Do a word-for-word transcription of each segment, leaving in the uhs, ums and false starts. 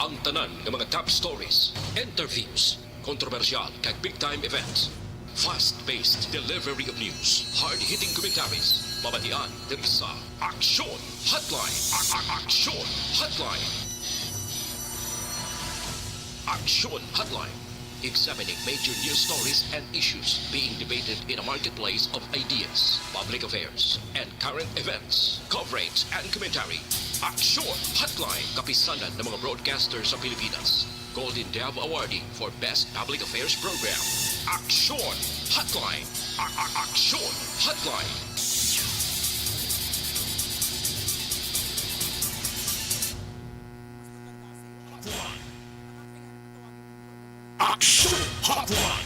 Ang tanan nga mga top stories, interviews, kontrobersyal kag big time events. Fast-paced delivery of news, hard-hitting commentaries, mabatian diri sa Aksyon Hotline. A- a- Aksyon Hotline. Aksyon Hotline. Examining major news stories and issues being debated in a marketplace of ideas, public affairs, and current events. Coverage and commentary. Aksyon Hotline. Kapisanan ng mga broadcaster sa Pilipinas. Golden Dove Awardee for Best Public Affairs Program. Aksyon Hotline. A- a- Aksyon Hotline. Aksyon Hotline.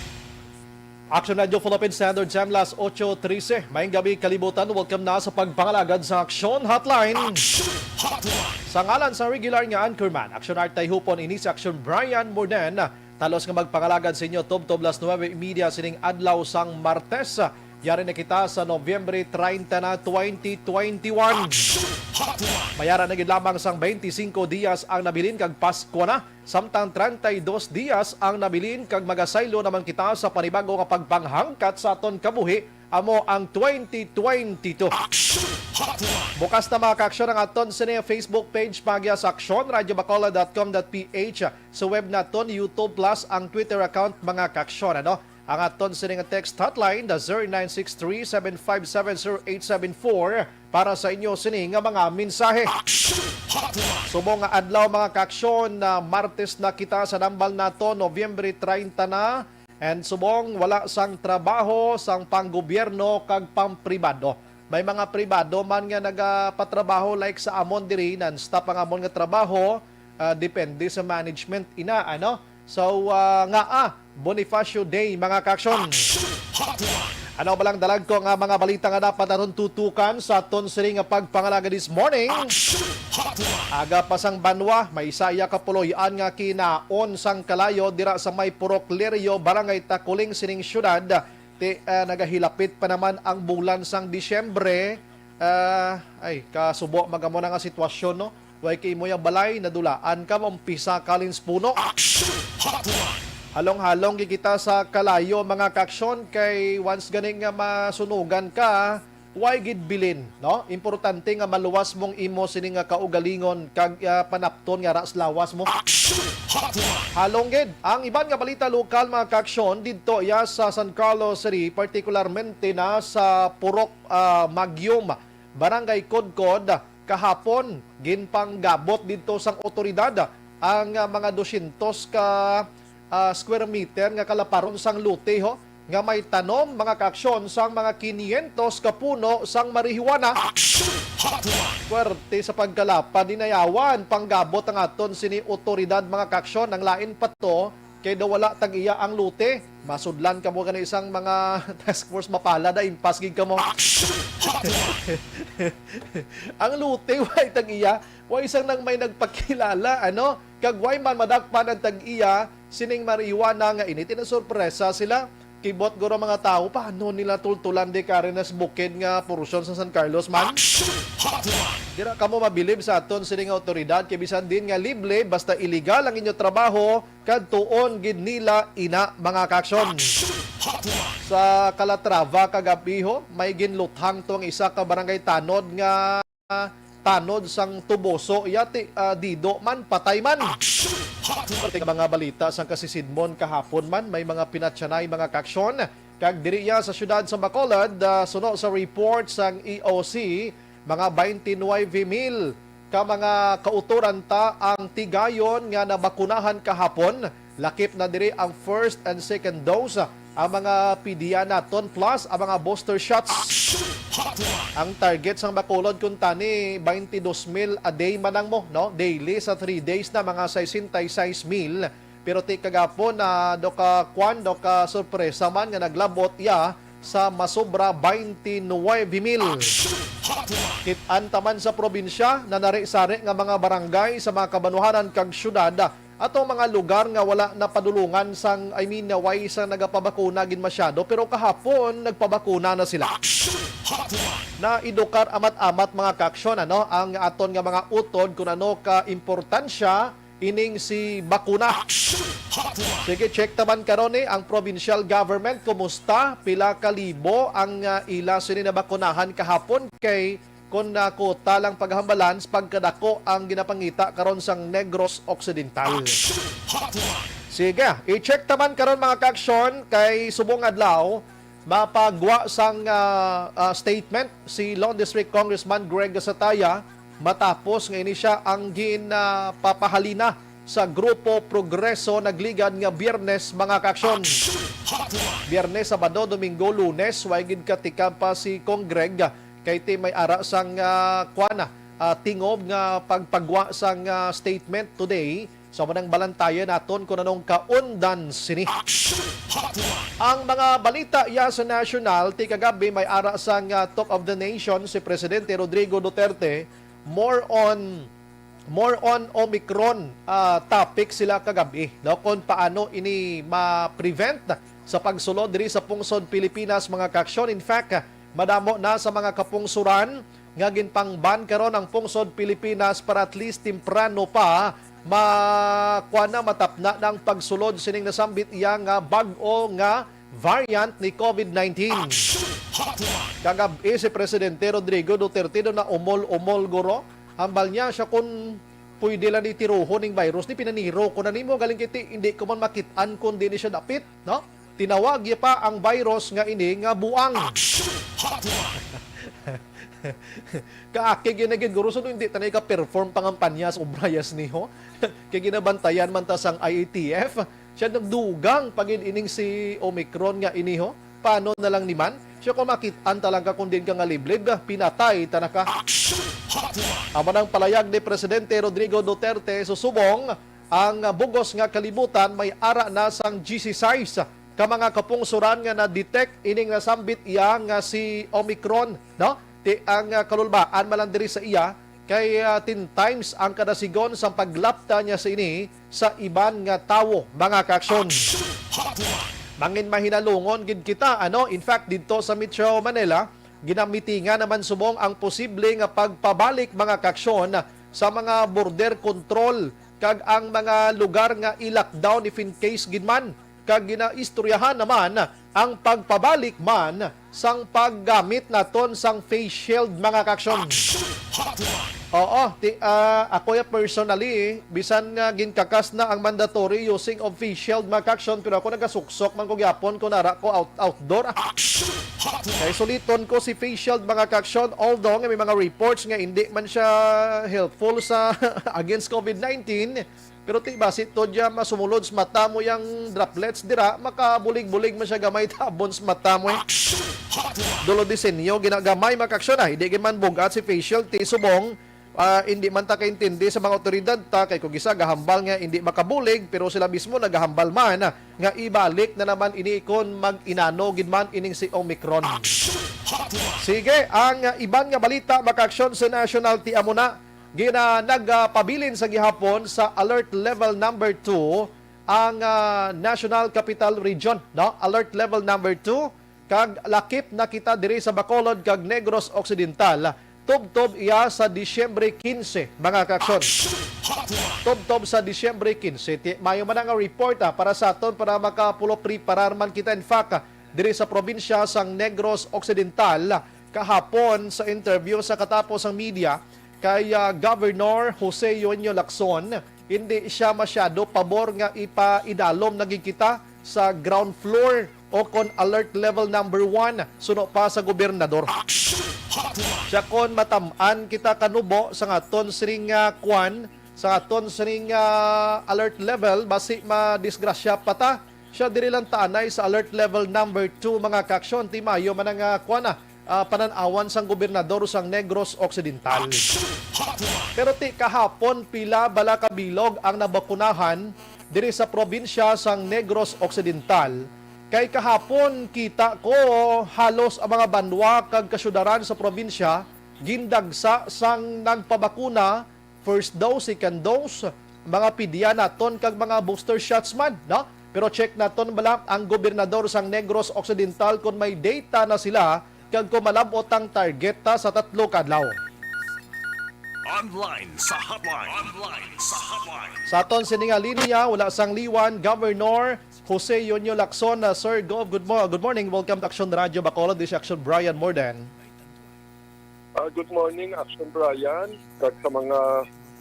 Action Radio Philippine Standard Time, las ocho trese. Maayong gabi, kalibutan. Welcome na sa pagpangalagad sa Aksyon Hotline. Aksyon Hotline. Sa ngalan sa regular nga anchorman, Action Art Tayhupon, ini si Action Brian Morden. Talos nga magpangalagad sa inyo, tubtob las nuebe y media sining adlaw sang Martes. Yari na kita sa Nobyembre treinta na, twenty twenty-one. Action Hotline. Mayara na gid lamang sang twenty-cinco dias ang nabilin kag Pasko na. Samtang treinta y dos dias ang nabilin kag magasaylo naman kita sa panibago nga pagpanghangkat sa aton kabuhi, amo ang twenty twenty-two. Action Hotline. Bukas na, mga kaaksyon, ang aton sini Facebook page, paagi sa action radio bacolod dot com dot ph, sa web naton, YouTube Plus, ang Twitter account, mga kaaksyon, ano? Ang aton sini nga text hotline, the zero nine six three seven five seven zero eight seven four, para sa inyo sini nga mga mensahe. Action Hotline. Subong nga adlaw, mga kaaksyon, na Martes na kita sa nambal nato, Nobyembre treinta na. And subong wala sang trabaho sang panggobyerno kag pangpribado. May mga pribado man nga nagapatrabaho, like sa amon diri, non-stop ang amon nga trabaho, ah, depende sa management ina, ano? So, ah, nga, ah, Bonifacio Day, mga kaaksyon. Action Hotline. Ano ba lang dalag ko nga mga balita nga dapat naton tutukan sa aton sini nga pagpangalagad this morning? Action Hotline. Aga pa sang banwa, may isa iya ka puloy-an nga kinaon sang kalayo dira sa may Purok Lirio, Barangay Taculing sining siyudad. Ti, ah, nagahilapit pa naman ang bulan sang Disyembre. Ah, ay, kasubo magamo na nga sitwasyon, no? Way kay imo yang balay, nadulaan ka, maumpisa ka lins puno. Action Hotline. Halong-halong gid kita sa kalayo, mga kaaksyon, kay once gani nga masunugan ka, way gid bilin, no? Importante nga maluwas mong imo sini nga kaugalingon kag, ah, panapton nga ras lawas mo. Action Hotline. Halong gid ang iban nga balita lokal, mga kaaksyon, didto iya sa San Carlos City, partikularmente na sa Purok, ah, Magyum, Barangay Codcod. Kahapon, ginpanggabot didto sang otoridad ang, ah, mga dosyentos ka, ah, square meter nga kalaparon sang lote, ho, nga may tanom, mga kaaksyon, sang mga kinyentos ka puno sang marijuana. Action Hotline. Puwerte sa pagkalapad, dinayawan panggabot ang aton sini otoridad, mga kaaksyon. Ang lain pa to, kay daw wala tag-iya ang lote. Masudlan kamo gani sang mga task force, mapalad, impas gid kamo. Action Hotline. Ang lote, way tag-iya, way sang nang may nagpakilala, ano? Kag way man madakpan ang tag-iya sining marijuana nga ini, ti nasorpresa sila. Kibot guro mga tawo, paano nila tultulan di kari na sa bukid nga porsyon sa San Carlos man? Action Hotline. Dira kamo mabilib sa aton sining nga otoridad, kay bisan din nga libre, basta illegal ang inyo trabaho, kadtuon gid nila ina, mga kaaksyon. Action Hotline. Sa Calatrava kagabi, ho, may ginluthang to ang isa ka barangay tanod nga tanod sang tuboso, yati, ah, dido man, patay man. Action Hotline. Pati nga mga balita sang kasisidmon, kahapon man may mga pinatyanay, mga kaaksyon. Kag diri iya sa siyudad sa Bacolod, ah, suno sa report sang E O C, mga twenty-nine mil ka mga kautoran ta ang tigayon nga nabakunahan kahapon. Lakip na diri ang first and second dose, ang mga P D A naton, plus ang mga booster shots. Action Hotline. Ang target sang Bacolod kuntani, twenty-two mil a day man ang mo, no? Daily sa three days na, mga sesenta y seis mil. Pero ti kagapon na do ka kwan, do ka sorpresa man nga naglabot iya sa masobra twenty-nine mil. Action Hotline. Kit-an ta man sa probinsya, nanari-sari nga mga barangay sa mga kabanwahanan kag syudad, ato mga lugar nga wala napadulungan sang, I mean, way sang nagapabakuna gid masyado, pero kahapon nagpabakuna na sila. Action Hotline. Naedukar amat-amat, mga kaaksyon, ano, ang aton nga mga utod kun ano ka importansya ining si bakuna. Sige, check taman karon ni ang provincial government. Kumusta? Pila ka libo ang, ah, ila sini nabakunahan kahapon? Kay kun, ah, kuta lang paghambalan, pagkadako ang ginapangita karon sang Negros Occidental. Sige, i-check taman karon, mga kaaksyon, kay subong adlaw mapagwa sang, ah, ah, statement si Lone District Congressman Greg Sataya matapos nga ini siya ang ginpapahalina sa Grupo Progreso nagligad nga Biyernes, mga kaaksyon. Biyernes, Sabado, Domingo, Lunes, way gid katikab pa si Cong Greg kay ti may ara sang, ah, kuan, ah, tingob nga pagpagwa sang, ah, statement today. So, manang balantayan naton kung anong kaundan sini. Ang mga balita ya sa national, ti kagabi may ara sang, ah, Talk of the Nation si Presidente Rodrigo Duterte, more on, more on Omicron, ah, topic sila kagabi, no? Kung paano ini ma-prevent sa pagsulod diri sa pungsod Pilipinas, mga kaaksyon. In fact, madamo na sa mga kapungsuran nga ginpangban karon ang pungsod Pilipinas para at least temprano pa ma-, kuan na, matapna na ang pagsulod sining nasambit iya nga bag-o nga variant ni COVID nineteen. Kagabi si Presidente Rodrigo Duterte do na umol-umol, guro. Hambal niya siya kung pwede lang ni tiruhon ning virus ni, pinaniro ko na nimo, galing kiti hindi ko man makit-an kung di ni siya dapit, no? Tinawag niya pa ang virus nga ini nga buang. Kaakig yun na gid, guro, so hindi ta na ika-perform pangampanya sa obrayas niho. Kay ginabantayan man ta sang I A T F. Siya nagdugang pa gid ining si Omicron nga ini, ho. Paano na lang ni man? Siya kung makit-an ta lang ka kung din ka nga liblib, pinatay ta na ka. Amo nang palayag ni Presidente Rodrigo Duterte susubong ang bugos nga kalibutan may ara na sang disisays ka mga kapungsoran nga na-detect ining nasambit iya nga si Omicron, no? Ti ang, ah, kalulbaan man lang diri sa iya kay, ah, ten times ang kada sigon sang paglapta niya sa ini sa iban nga tawo, mga kaaksyon. Mangin mahinalungon gid kita, ano? In fact, didto sa Metro Manila, ginamitingan naman subong ang posible nga pagpabalik, mga kaaksyon, sa mga border control kag ang mga lugar nga i-lockdown if in case gid man, kag ginaistoryahan naman ang pagpabalik man sang paggamit naton sang face shield, mga kaaksyon. Oo, ti, ah, ako ya personally, bisan nga ginkakas na ang mandatory using of face shield, mga kaaksyon, pero ako nagasuksok man ko gyapon kung nara ko out-, outdoor. Kay suliton ko si face shield, mga kaaksyon, although nga may mga reports nga hindi man siya helpful sa against COVID nineteen, pero ti basi to dya masumulod sa mata mo yang droplets dira, makabulig-bulig man siya gamay tabon sa mata mo, eh. Dulo disenyo ginagamay, mga kaaksyon, ah. Hindi gid man bugat si face shield, ti subong, ah, hindi man ta kaintindi sa mga otoridad ta, kay kung isa gahambal nga hindi makabulig, pero sila mismo nagahambal man, ah, nga ibalik na naman ini kon mag-inano gid man ining si Omicron. Sige, ang, ah, iban nga balita, mga kaaksyon, sa national, ti amo na, gina-, nagpabilin sa gihapon sa alert level number two ang, ah, National Capital Region, no? Alert level number two, kag lakip na kita diri sa Bacolod kag Negros Occidental. Tubtob iya sa Disyembre quince, mga kaaksyon. Tubtob sa Disyembre quince. Ti-, mayo man nga report, ah, para sa aton, para makapulo preparar man kita. In fact, ah, diri sa probinsya sang Negros Occidental, kahapon sa interview sa katapos sang media kay, ah, Governor Jose Eugenio Lacson, hindi siya masyado pabor nga ipaidalom na gid kita sa ground floor o kon alert level number one suno pa sa gobernador. Siya kon matam-an kita kanubo sa aton sining, ah, kwan, sa aton sining, ah, alert level, basi madisgrasya pa ta. Siya diri lang ta anay sa alert level number two, mga kaaksyon, ti mayo man ang, ah, kwan na, ah, panan-awan sang gobernador sang Negros Occidental. Pero ti kahapon, pila bala ka bilog ang nabakunahan diri sa probinsya sang Negros Occidental. Kay kahapon, kita ko halos ang mga banwa kag kasyudaran sa probinsya gindagsa sang nagpabakuna, first dose, second dose, mga pedya naton kag mga booster shots man, no? Pero check naton bala ang gobernador sang Negros Occidental kung may data na sila kag kung malab-ot ang target ta sa tatlo ka adlaw. Online sa hotline. Online sa hotline. Sa aton sini nga linya, wala sang liwan, Governor Jose Yonyo Lacson. Uh, Sir Gov, good, mo good morning. Welcome to Action Radio Bacolod. This is Action Brian Morden. Ah, good morning, Action Brian. Kag sa mga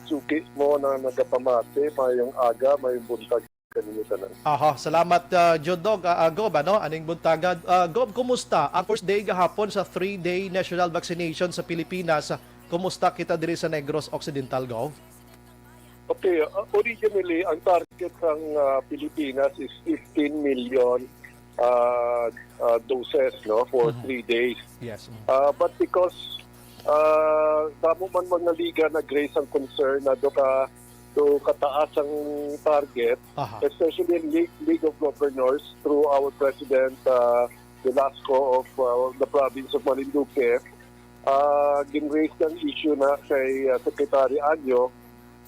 suki mo na nagapamati, mayong aga, mayong buntag kaninyo tanan. Aha, salamat uh, Jodog, uh, uh, Gov, ano, aning buntagan. Uh, Gov, kumusta ang first day gahapon sa three-day national vaccination sa Pilipinas? Kumusta kita diri sa Negros Occidental, Gov? Okay, uh, originally, ang target sang uh, Pilipinas is fifteen million uh, uh, doses, no, for Mhm. three days. Yes. Mm. Uh, but because uh, damo man mga liga nag-raise ang concern na do ka do kataas ang target, Aha. Especially in League, League of Governors through our President uh, Velasco of uh, the province of Marinduque, uh, gin-raise ang issue na kay uh, Secretary Anyo,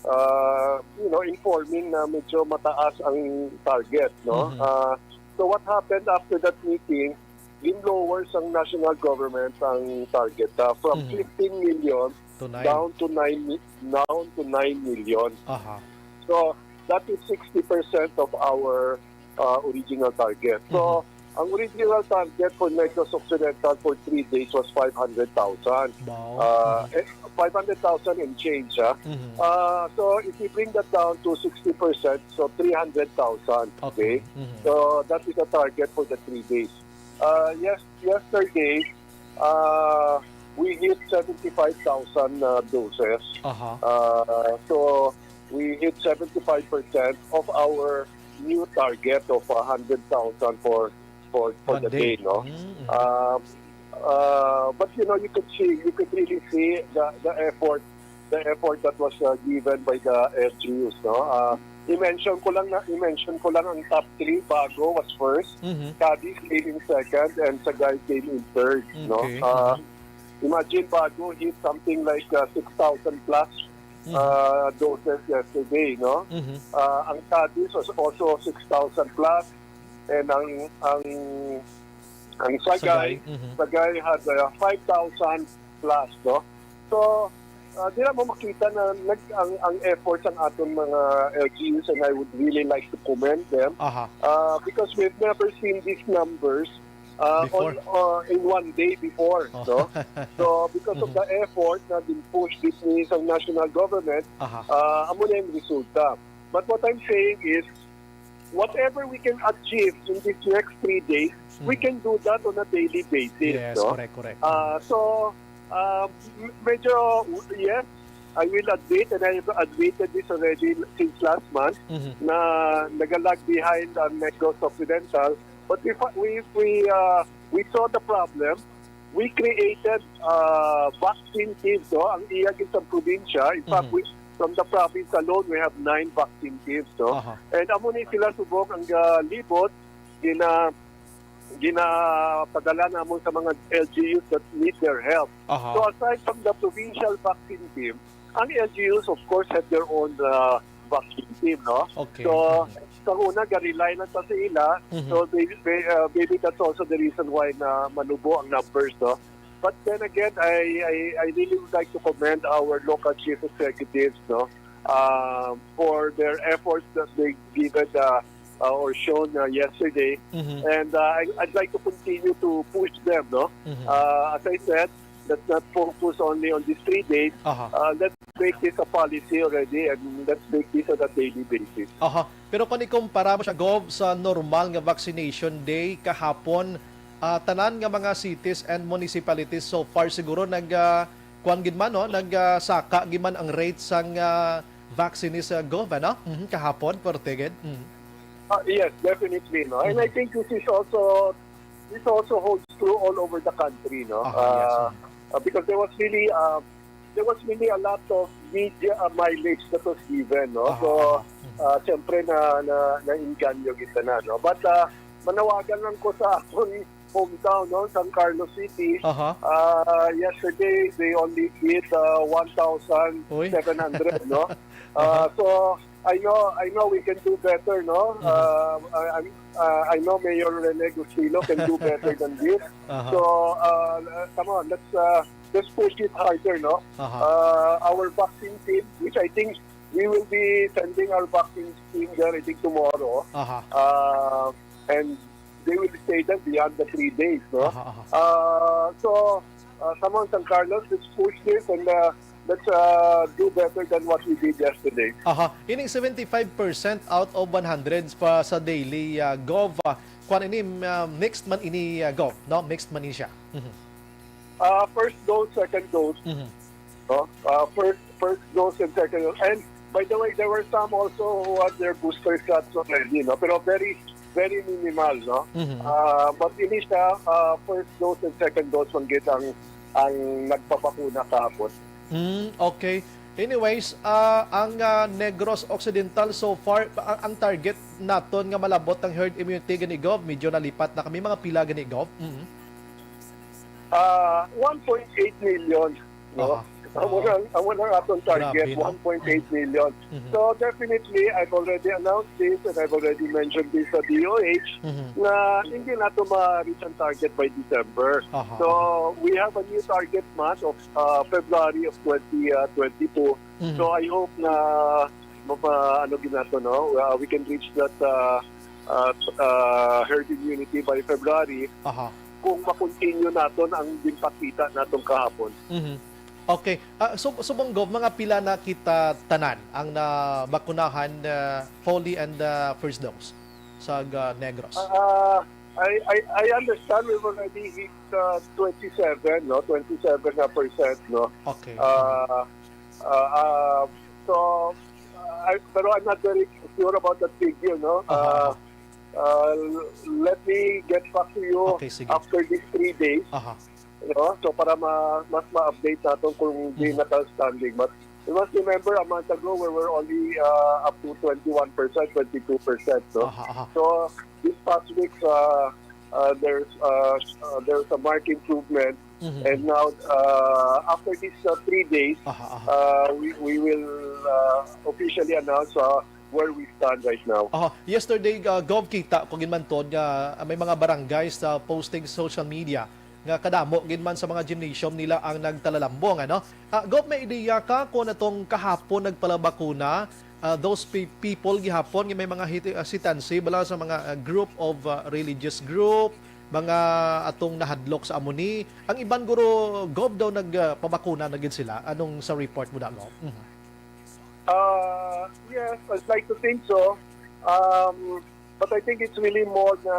uh, you know, informing na medyo mataas ang target, no? Mhm. Uh, so what happened after that meeting, gin-lower sang national government ang target uh, from Mhm. fifteen million Tunay. down to nine mi- down to nine million. Aha. So that is sixty percent of our uh, original target. So ang original target for Negros Occidental for three days was five hundred thousand. Wow. Uh, eh, five hundred thousand and change, ha? Mhm. Uh, so if we bring that down to sixty percent, so three hundred thousand. Okay. Okay? Mhm. So that is the target for the three days. Uh, yes, yesterday, uh, we hit seventy-five thousand uh, doses. Aha. Uh, so we hit seventy-five percent of our new target of one hundred thousand for for for One the day, day. No? Mm. Uh, uh, but you know, you could see, you could really see the the effort, the effort that was uh, given by the L G Us, no? Uh, i-mention ko lang na i-mention ko lang ang top three. Bago was first, Mhm. Cadiz came in second, and Sagay came in third, no? Okay. Uh, Mhm. Imagine Bago hit something like uh, six thousand plus Mhm. uh, doses yesterday, no? Mhm. Uh, ang Cadiz was also six thousand plus, and ang ang ang Sagay, Sagay, mhm. Sagay had uh, five thousand plus, no? So, uh, dira mo makita na nag, ang, ang efforts ang aton mga L G Us, and I would really like to commend them Aha. uh, because we've never seen these numbers uh, Before. on, uh, in one day before. Oh. No? So, because of Mhm. the effort na gin-push this ni sa national government, Aha. uh, amo na yung resulta. But what I'm saying is, whatever we can achieve in these next three days, we Mm. can do that on a daily basis. Yes, No? correct, correct. Ah, so, ah, m- medyo, yes, I will admit, and I have admitted this already since last month, Mhm. na nagalag behind ang Negros Occidental. But we, fa- we, we, uh, we saw the problem. We created uh, vaccine teams, no? Ang iya gid sa probinsya. In fact, Mhm. we, from the province alone, we have nine vaccine teams, no? Aha. And amo ni sila subong ang uh, libot, gina, ginapadala namon sa mga L G Us that need their help. Aha. So aside from the provincial vaccine team, ang L G Us of course have their own uh, vaccine team, no? Okay. So, Mhm. sa una, ga-rely lang ta sa ila. Mhm. So, maybe, may- uh, maybe that's also the reason why na manubo ang numbers, no? But then again, I, I, I really would like to commend our local chief executives, no? Uh, for their efforts that they given uh, uh, or shown uh, yesterday. Mhm. And uh, I, I'd like to continue to push them, no? Mhm. Uh, as I said, let's not focus only on these three days. Aha. Uh, let's make this a policy already and let's make this on a daily basis. Aha. Pero kung ikumpara mo siya, Gov, sa normal nga vaccination day kahapon, ah, tanan nga mga cities and municipalities so far siguro nag ah, kuan gid man, no, nag ah, saka gid man ang rate sang ah, vaccinees, ah, Gov, ano? Mhm, kahapon, pwerte gid. Mhm. Uh, yes, definitely, no. And I think this is also this also holds true all over the country, no. Ah, yes. Uh, uh, because there was really uh, there was really a lot of media uh, mileage that was given, no. Aha, So, aha. Uh, siyempre na na nainganyo kita na, no. But uh, manawagan lang ko sa akong hometown, no, San Carlos City. Aha. Uh, yesterday they only did uh, one thousand seven hundred, no. Uh, so I know I know we can do better, no. Uh, I, I'm- uh, I know Mayor Rene Gustilo can do better than this. Aha. So uh, come on, let's uh, just push it harder, no? Aha. Uh, our vaccine team, which I think we will be sending our vaccine team there, I think, tomorrow. Aha. Uh, and they will stay there beyond the three days, no? Aha, aha. Uh, so, uh, come on, San Carlos, let's push this and, uh, let's, uh, do better than what we did yesterday. Aha. Ining seventy-five percent out of one hundred pa sa daily, uh, Gov, uh, kwan ini, uh, mixed man ini, uh, Gov, no? Mixed man ini siya. Mhm. Uh, first dose, second dose. Mhm. No? Uh, first, first dose and second dose. And by the way, there were some also who had their booster shots already, no? Pero very, very minimal, no? Mhm. Uh, but ini siya, uh, first dose and second dose man gid ang, ang nagpabakuna kahapon. Mm, okay. Anyways, ah, ang, ah, Negros Occidental so far, ang, ang target naton nga malabot ang herd immunity gani, Gov, medyo nalipat na kami, mga pila gani, Gov? Mhm. Ah, one point eight million, no? Aha. Amo Oo. lang, amo lang aton target, Grabe, no? One point eight million. Mhm. So, definitely, I've already announced this and I've already mentioned this sa D O H Mhm. na hindi nato ma-reach ang target by December. Aha. So, we have a new target month of, uh, February of twenty, uh, twenty-two. Mhm. So, I hope na mapa-, ano gid nato, no? Uh, we can reach that, uh, uh, uh, herd immunity by February Aha. kung ma-continue naton ang ginpakita natong kahapon. Mhm. Okay. Ah, so, subong, Gov, mga pila na kita tanan ang nabakunahan, ah, fully and, ah, first dose sa, ah, Negros? Ah, I, I, I understand we've already hit, uh, twenty-seven, no? Twenty-seven na percent, no? Okay. Ah, ah, ah, so, ah, I, pero I'm not very sure about that figure, no? Aha, Ah, aha. ah, let me get back to you Okay, sige. after these three days. Aha. No? So, para ma-, mas ma-update natin kung di Mhm. naka-standing. But you must remember, a month ago, we were only, uh, up to twenty-one percent, twenty-two percent, no? Aha, aha. So, this past week, uh, uh, there's, uh, uh, there's a marked improvement. Mhm. And now, uh, after these, uh, three days, Aha, aha. uh, we, we will, uh, officially announce, uh, where we stand right now. Aha. Yesterday, uh, Gov, kita ko gid man, Tod, nga may mga barangay sa posting social media nga kadamo gid man sa mga gymnasium nila ang nagtalalambong, ano? Ah, Gov, may ideya ka kung atong kahapon nagpalabakuna, ah, those pe-, people gihapon nga may mga hiti-, ah, hesitancy bala sa mga, ah, group of, ah, religious group, mga atong nahadlok sa amo ni? Ang iban guro, Gov, daw nag, ah, pabakuna na gid sila. Anong sa report mo na, Gov? Mhm. Ah, yes, I'd like to think so. Um, but I think it's really more na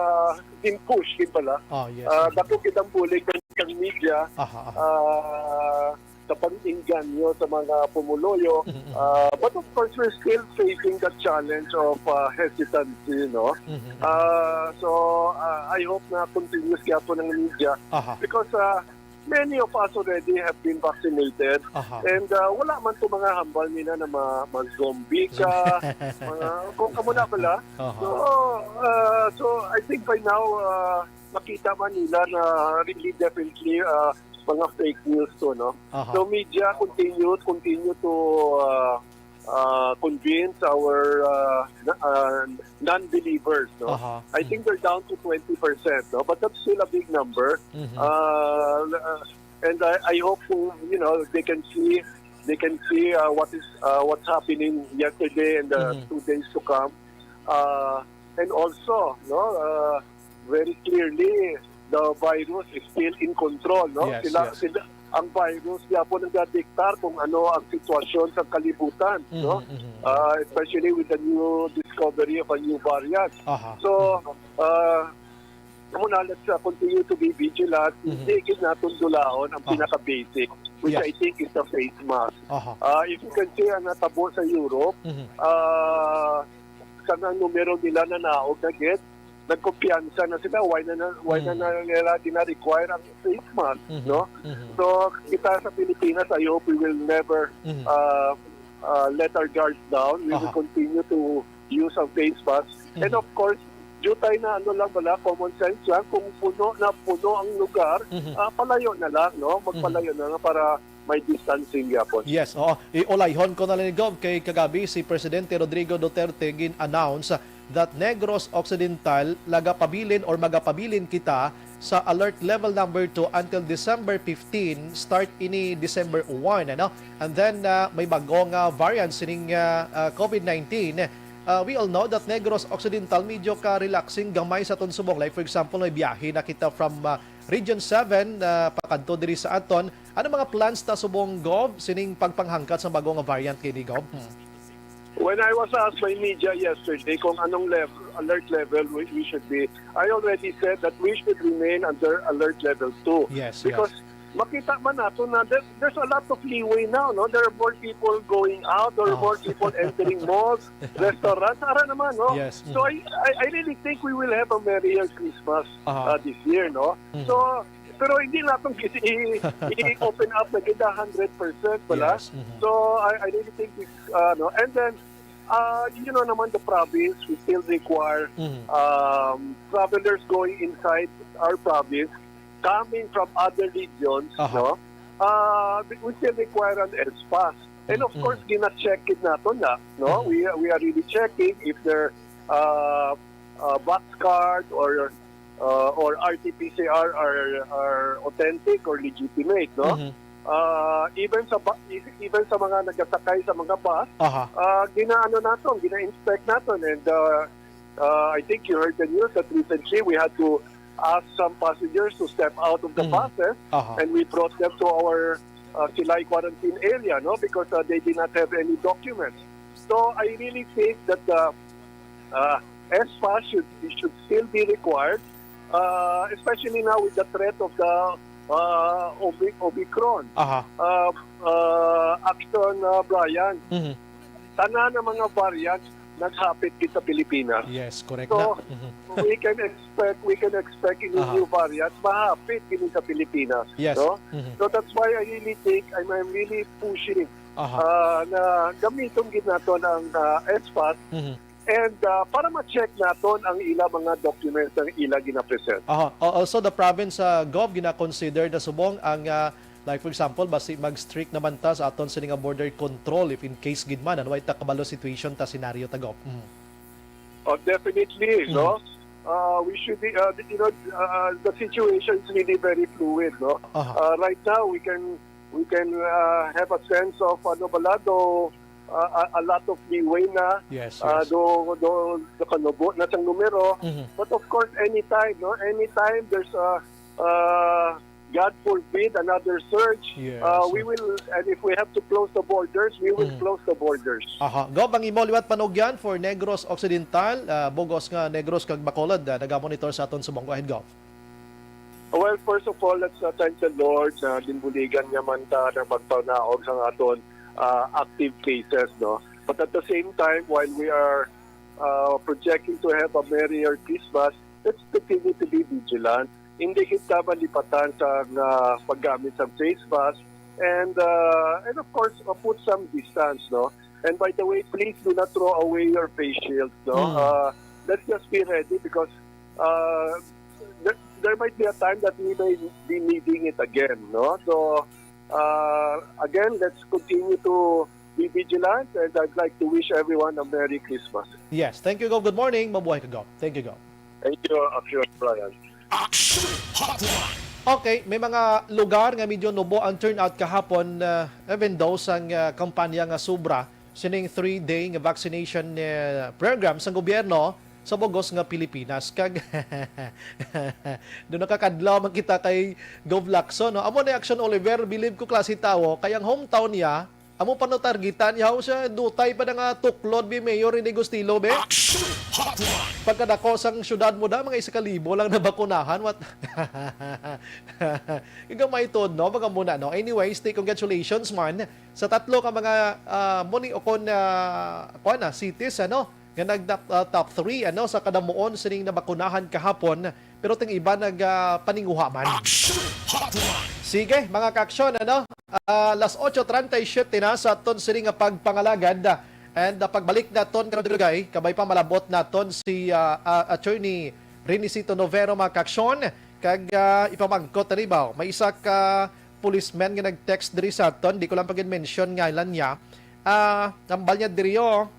gin-push gid pala. Ah, yes. Ah, dako gid ang bulig ng, ng media. Aha, aha. Ah, sa pag-inganyo sa mga pumuluyo. Mhm, mhm. Ah, but of course, we're still facing the challenge of, ah, hesitancy, no? Mhm, mhm. Ah, so, ah, I hope na continuous gyapon ang media Aha. because, ah, many of us already have been vaccinated. Aha. And, ah, wala man to mga hambal nila na ma-, mag-zombie ka, mga, kung kamo na pala. Aha. So, ah, so I think by now, ah, makita man nila na really definitely, ah, mga fake news to, no? Aha. So media continue, continue to, ah, ah, convince our, ah, na-, ah, non-believers, no? Aha. I Mm. think they're down to twenty percent, no? But that's still a big number. Mhm. Ah, uh, and I, I hope, you know, they can see, they can see, uh, what is, uh, what's happening yesterday and the Mhm. two days to come. Uh, and also, no, uh, very clearly, the virus is still in control, no? Yes, Sila, yes. sila, ang virus, gyapon ang nagdidiktar kung ano ang sitwasyon sa kalibutan, no? Mhm, mhm. Uh, especially with the new discovery of a new variant. Aha. So, Mhm. uh, Amo na, let's, uh, continue to be vigilant. Mhm. Hindi gid naton dulaon ang Ah. pinaka-basic, which Yes. I think is the face mask. Aha. Ah, if you can see ang natabo sa Europe, Mhm. ah, sa nga numero nila na naog na gid, nagkumpiyansa na sila. Why na, na, why na, Mhm. na nila gina-require ang face mask, Mhm. no? Mhm. So, kita sa Pilipinas, I hope we will never, Mhm. ah, ah, let our guards down. We will Aha. continue to use ang face mask. And Mhm. of course, due tayo na ano lang bala, common sense lang, kung puno na puno ang lugar, Mhm. ah, palayo na lang, no? Magpalayo Mhm. na lang para may distancing gyapon. Yes, oo. Iulayhon ko na lang ni Gov, kay kagabi si Presidente Rodrigo Duterte gin-announce that Negros Occidental lagapabilin or magapabilin kita sa alert level number two until December fifteen, start ini December one, ano? And then, ah, may bago nga variant sining, ah, ah, COVID nineteen. Ah, we all know that Negros Occidental medyo ka relaxing gamay sa aton subong. Like, for example, may biyahe na kita from, ah, Region seven, ah, pakadto diri sa aton. Ano mga plans ta subong, Gov, sining pagpanghangkat sa bago nga variant kini, Gov? Hmm. When I was asked by media yesterday kung anong level, alert level we, we should be, I already said that we should remain under alert level two. Yes, Because yes. Makita man nato na there, there's a lot of leeway now, no? There are more people going out, there are Oh. more people entering malls, restaurants, ara naman, no? Yes. So I, I I really think we will have a merrier Christmas Aha. uh, this year, no? Mhm. So pero hindi natin kasi i- i-open up na kita hundred percent, wala? Yes. Mhm. So I, I really think we, uh, no? And then uh, you know naman the province, we still require Mhm. um, travelers going inside our province coming from other regions, Aha. no? Uh, we still require an S pass. And of Mm. course, gina-check it nato na, no? Mhm. We we are really checking if their uh, uh, box card or uh, or R T P C R are are authentic or legitimate, no? Mhm. Uh, even sa ba- even sa mga nagasakay sa mga bus, Aha. uh, ginaano naton, gina-inspect naton, and uh, uh, I think you heard the news that recently we had to ask some passengers to step out of the Mm. buses, Aha. and we brought them to our uh, Silay quarantine area, no, because uh, they did not have any documents. So I really think that uh, uh, S pass should should still be required, uh, especially now with the threat of the uh, Omi- Omicron. Aha. Uh, uh, action, uh, Brian. Mhm. Tanan ng mga variants naghapit kita sa Pilipinas. Yes, correct So, na. Mhm. we can expect we can expect in Aha. new variants mahapit din sa Pilipinas. Yes. No? Mhm. So that's why I really think I'm, I'm really pushing Aha. uh, na gamiton gid naton ang uh, S pass Mhm. and uh, para ma-check naton ang ila mga documents ang ila ginapresent. Aha. Al- Also, the province uh, Gov gina-consider na subong ang, ah, like, for example, basi mag-strict naman ta sa aton sini nga border control if in case gid man, ano, way ta kabalo situation ta, senaryo ta, Gov. Mhm. Oh, definitely, Mhm. no? Uh, we should be, uh, you know, uh, the situation is really very fluid, no? Aha. Uh, right now, we can we can uh, have a sense of ano bala do uh, a, a lot of leeway na Yes, uh, yes. do do do kanubo na sang numero. Mhm. But of course, anytime, no? Anytime there's a uh, God forbid another surge, Yes. uh, we will, and if we have to close the borders, we will Mhm. close the borders. Aha. Gov, ang imo liwat panugyan for Negros Occidental, ah, bugos nga Negros kag Bacolod, ah, nagamonitor sa aton subong. Go ahead, Gov. Well, first of all, let's uh, thank the Lord na ginbuligan niya man ta ng pagpanaog sa aton uh, active cases, no? But at the same time, while we are uh, projecting to have a merrier Christmas, let's continue to be vigilant. Hindi kita malipatan sa uh, paggamit sa face mask and uh, and of course, uh, put some distance, no? And by the way, please do not throw away your face shields, no? Mm. Uh, let's just be ready because uh, there, there might be a time that we may be needing it again, no? So uh, again, let's continue to be vigilant and I'd like to wish everyone a Merry Christmas. Yes. Thank you, Gov. Good morning. Mabuhay ka, Gov. Thank you, Gov. Thank you, Action Brian. Action Hotline. Okay, may mga lugar nga medyo nubo ang turnout kahapon, uh, even though sang uh, kampanya nga sobra sining three-day nga vaccination uh, program sang gobyerno sa bugos nga Pilipinas. Kag do nakakadlaw man kita kay Gov Lacson, no? Amo ni Action Oliver, believe ko klase tawo kay ang hometown niya amo pa no targetan, yaw siya, dutay pa na nga tuklod bi Mayor Rene Gustilo, be. Action Hotline. Pagkadako sang syudad mo da, mga isa ka libo lang nabakunahan. What? Gamay to, no? Mga muna, no? Anyways, stay congratulations man sa tatlo ka mga uh, muni o kon uh, kuan na cities, ano? Nga nag uh, top three, ano, sa kadamuon sining nabakunahan kahapon, pero ting iba nag uh, paninguha man. Action Hotline. Sige, mga ka-aksyon, ano? Uh, las ocho treinta y siete na sa aton sini nga pagpangalagad. And uh, pagbalik naton karon, Dugay, kabay pa malabot naton si uh, uh, Attorney Renicito Novero, mga ka-aksyon. Kag uh, ipamangkot na ribaw, may isa ka policeman nga nag-text diri sa aton, di ko lang pag-mention ngalan niya. Uh, ang bal niya diri, oh,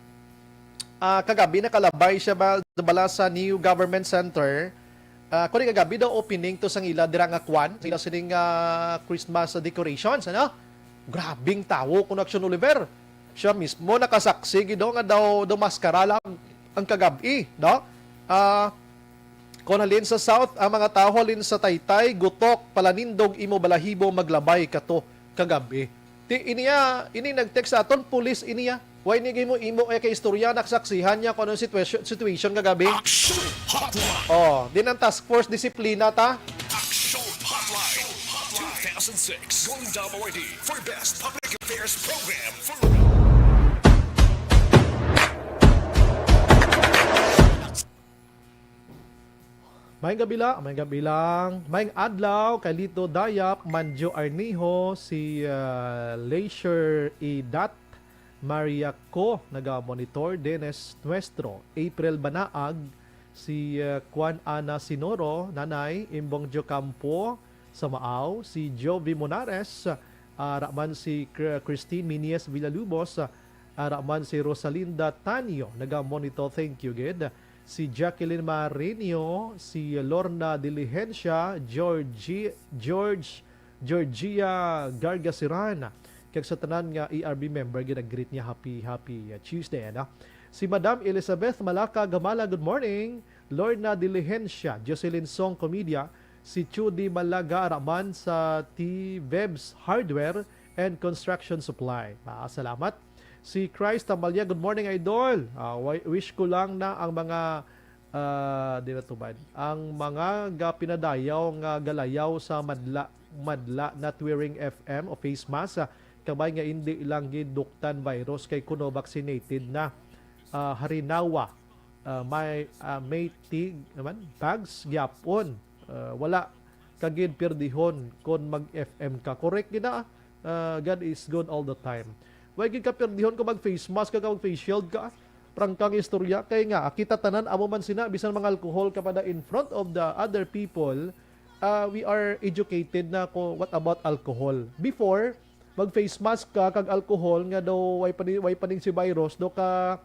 uh, kagabi nakalabay siya ba bala sa new government center, ah, kani kagabi daw opening to sang ila dira nga kwan, sa ila sining, ah, Christmas decorations, ano? Grabing tawo kuno Action Oliver. Siya mismo nakasaksi gid nga daw dumaskara lang ang kagabi, no? Ah, kon halin sa South, ang mga tawo halin sa Taytay, Gutok, Palanindog, imo balahibo maglabay kato kagabi. Ti, iniya, ini nag-text sa aton, pulis iniya. Why ni gimo imo kay kaistorya, nakasaksihan niya kung anong situation, situation kagabi. Action Hotline. Oh, din ang task force disiplina ta. Action Hotline two thousand six Golden Dome Awardee for Best Public Affairs Program for Maayong gabi la, maayong gabi lang. Maayong adlaw kay Lito Dayap, Manjo Arnijo, si, ah, Leisure Idat, Maria Co, naga-monitor, Dennis Nuestro, April Banaag, si, ah, Juan Ana Sinoro, Nanay, Imbong Jocampo, sa Maaw, si Jovi Monares, ah, ra man si Cr-, Christine Minies Villalubos, ah, ra man si Rosalinda Tanyo, naga-monitor, thank you gid. Si Jacqueline Marinio, si Lorna Diligencia, Georgie, George, Georgia Gargasiran, kag sa tanan nga A R B member, gina-greet niya, happy, happy, uh, Tuesday, ano? Si Madam Elizabeth Malaka Gamala, good morning. Lorna Diligencia, Jocelyn Song Comedia, si Chudi Malaga, ra man sa T Vebs Hardware and Construction Supply. Ah, salamat. Si Christ Amalia, good morning, idol. Ah, wi-, wish ko lang na ang mga, ah, di na tubad. Ang mga ga-, pinadayaw nga galayaw sa madla, madla, not wearing F M o face mask, ah, kabay nga indi lang gid duktan virus kay kuno vaccinated na. Ah, harinawa, ah, may, ah, may tig naman, tags gyapon. Ah, wala ka gid pirdihon kon mag-F M ka. Correct gid na, ah, God is good all the time. Way gid ka pirdihon kung mag-face mask ka, kag mag-face shield ka. Prangkang istorya. Kay nga, kita tanan, amo man sina, bisan mga alcohol ka pa da in front of the other people, ah, we are educated na ko what about alcohol. Before, mag-face mask ka kag alcohol nga daw way pa ni, way pa ning si virus, daw ka,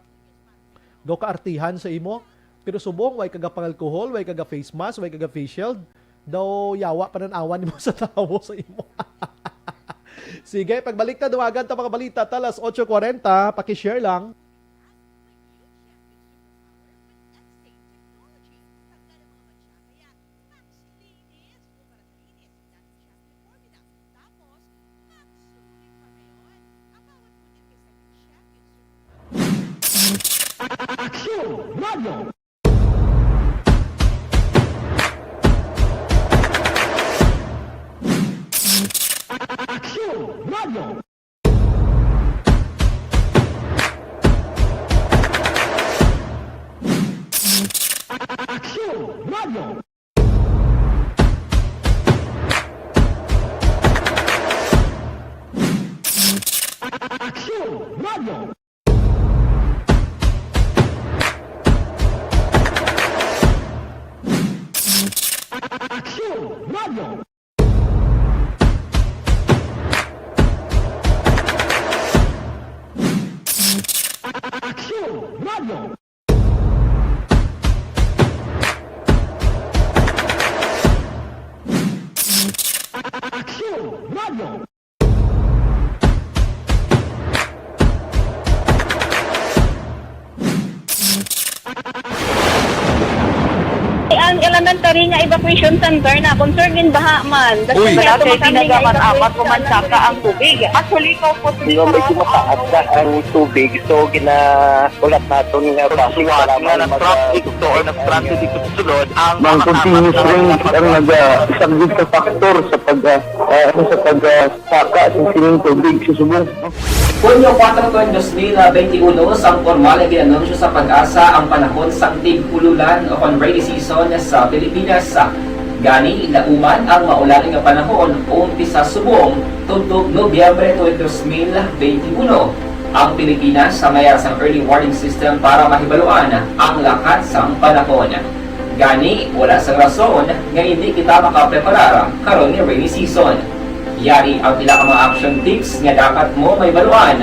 daw ka artihan sa imo. Pero subong, way ka ga pang-alcohol, way ka ga face mask, way ka ga face shield, daw yawa panan-awan nimo sa tawo sa imo. Sige, pagbalik ta, duwagan ta mga balita ta, alas otso kwarenta, paki-share lang. Action Radio! Action Radio! Action Radio! Action Radio! Action Radio! Action Radio! Action Radio! Ang elementary nga evacuation center na concern in baha man. Uy. Wala kay ginagamat-amat ko man saka ang tubig. Mas huli ko po. Di ba, medyo mataas na ang tubig. So, gina-, ulat naton nga traffic, salamat nga mag-, traffic to or nag-traffic dito sa sulod, ang mga continuous rain ang nag-, ah, isang big factor sa pag, ah, ah, ano, sa pag, ah, saka sa sining tubig sa subong. Hunyo kuwatro, dos mil benti uno, sang pormal nga gin-anunsyo sa PAGASA ang panahon sang tig-ululan o kon rainy season sa Pilipinas. Gani, lauman ang maulan nga panahon, umpisa subong, tubtob Nobyembre tuig dos mil benti uno. Ang Pilipinas sa mayar sang early warning system para mahibaluan ang lakat sang panahon. Gani, wala sang rason nga indi kita makapreparar karon nga rainy season. Yari ang pila ka mga action tips nga dapat mo mahibaluan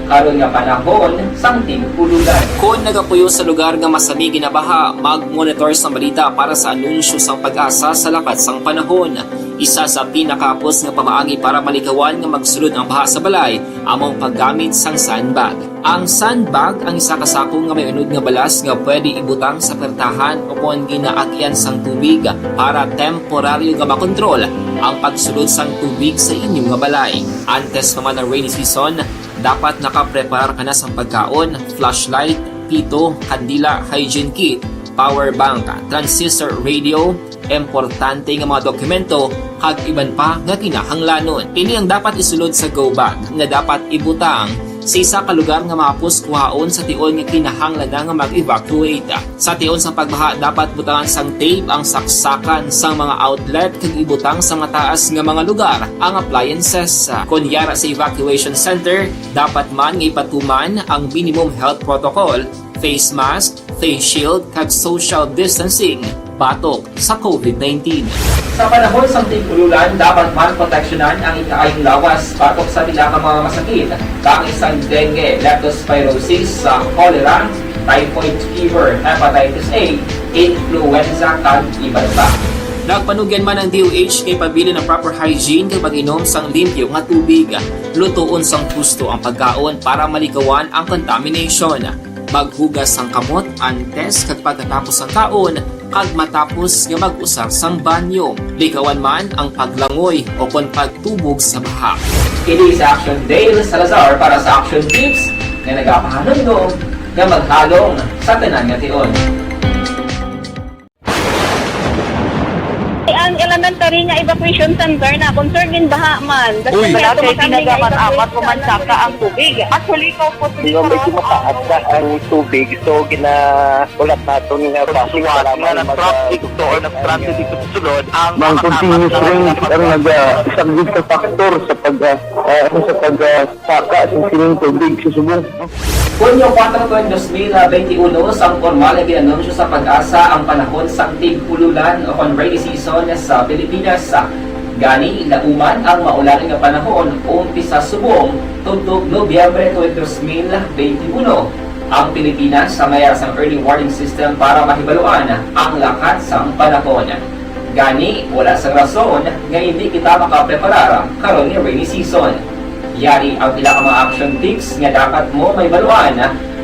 Karon nga panahon sang tig-ululan. Kon nagapuyo sa lugar nga masami ginabaha, mag-monitor sang balita para sa anunsyo sang PAGASA sa lakat sang panahon. Isa sa pinakahapos nga pamaagi para malikawan nga magsulod ang baha sa balay amo ang paggamit sang sandbag. Ang sandbag ang isa ka sako nga may unod nga balas nga pwede ibutang sa pertahan o kon ginaagyan sang tubig para temporaryo nga makontrol ang pagsulod sang tubig sa inyo nga balay. Antes pa man ang rainy season, dapat nakapreparar ka na sang pagkaon, flashlight, pito, kandila, hygiene kit, power bank, transistor radio, importante nga mga dokumento, kag iban pa nga kinahanglanon. Ini ang dapat isulod sa go bag nga dapat ibutang sa isa ka lugar nga mahapos kuhaon sa tion nga kinahanglan na nga mag-evacuate. Sa tion sang pagbaha, dapat butangan sang tape ang saksakan sang mga outlet kag ibutang sa mataas nga mga lugar ang appliances. Kon yara sa evacuation center, dapat man nga ipatuman ang minimum health protocol, face mask, face shield, kag social distancing batok sa covid nineteen. Sa panahon sang tig-ululan, dapat man proteksyonan ang ikaayong lawas batok sa pila ka mga masakit, kaangay sang dengue, leptospirosis, sa cholera, typhoid fever, hepatitis A, influenza, kag iban pa. Nagpanugyan man ang D O H nga ipabilin ang proper hygiene kag pag-inom sang limpyo nga tubig. Lutoon sang husto ang pagkaon para malikawan ang contamination. Maghugas sang kamot antes kag pagkatapos sang kaon, kag matapos nga mag-usar sang banyo. Likawan man ang paglangoy o kon pagtubog sa baha. Kini si Action Dale Salazar para sa Action Tips nga nagapahanumdom nga maghalong sa tanan nga tion. Ang elementary nga evacuation center na concern din baha man. Uy. Wala kay tinaga man apat o man saka ang tubig. Actually, kaupos. Di ba, medyo mataas na ang tubig, so ginahulat naton nga basi suwat nga nag-traffic dito or nag-transit dito sa sulod, ang mga continuous rain ang nagasaglit sa factor sa pag, ah, ah, ano, sa pag, ah, saka sa sining tubig sa subong. Hunyo kuwatro, dos mil benti uno, sang pormal nga ginanunsyo sa PAGASA ang panahon sang tig-ululan o kon rainy season sa Pilipinas. Gani, lauman ang maulan nga panahon umpisa subong tubtob Nobyembre tuig dos mil benti uno. Ang Pilipinas may ara sang early warning system para mahibaluan ang lakat sang panahon. Gani, wala sang rason nga indi kita makapreparar karon nga rainy season. Yari ang pila ka mga action tips nga dapat mo mahibaluan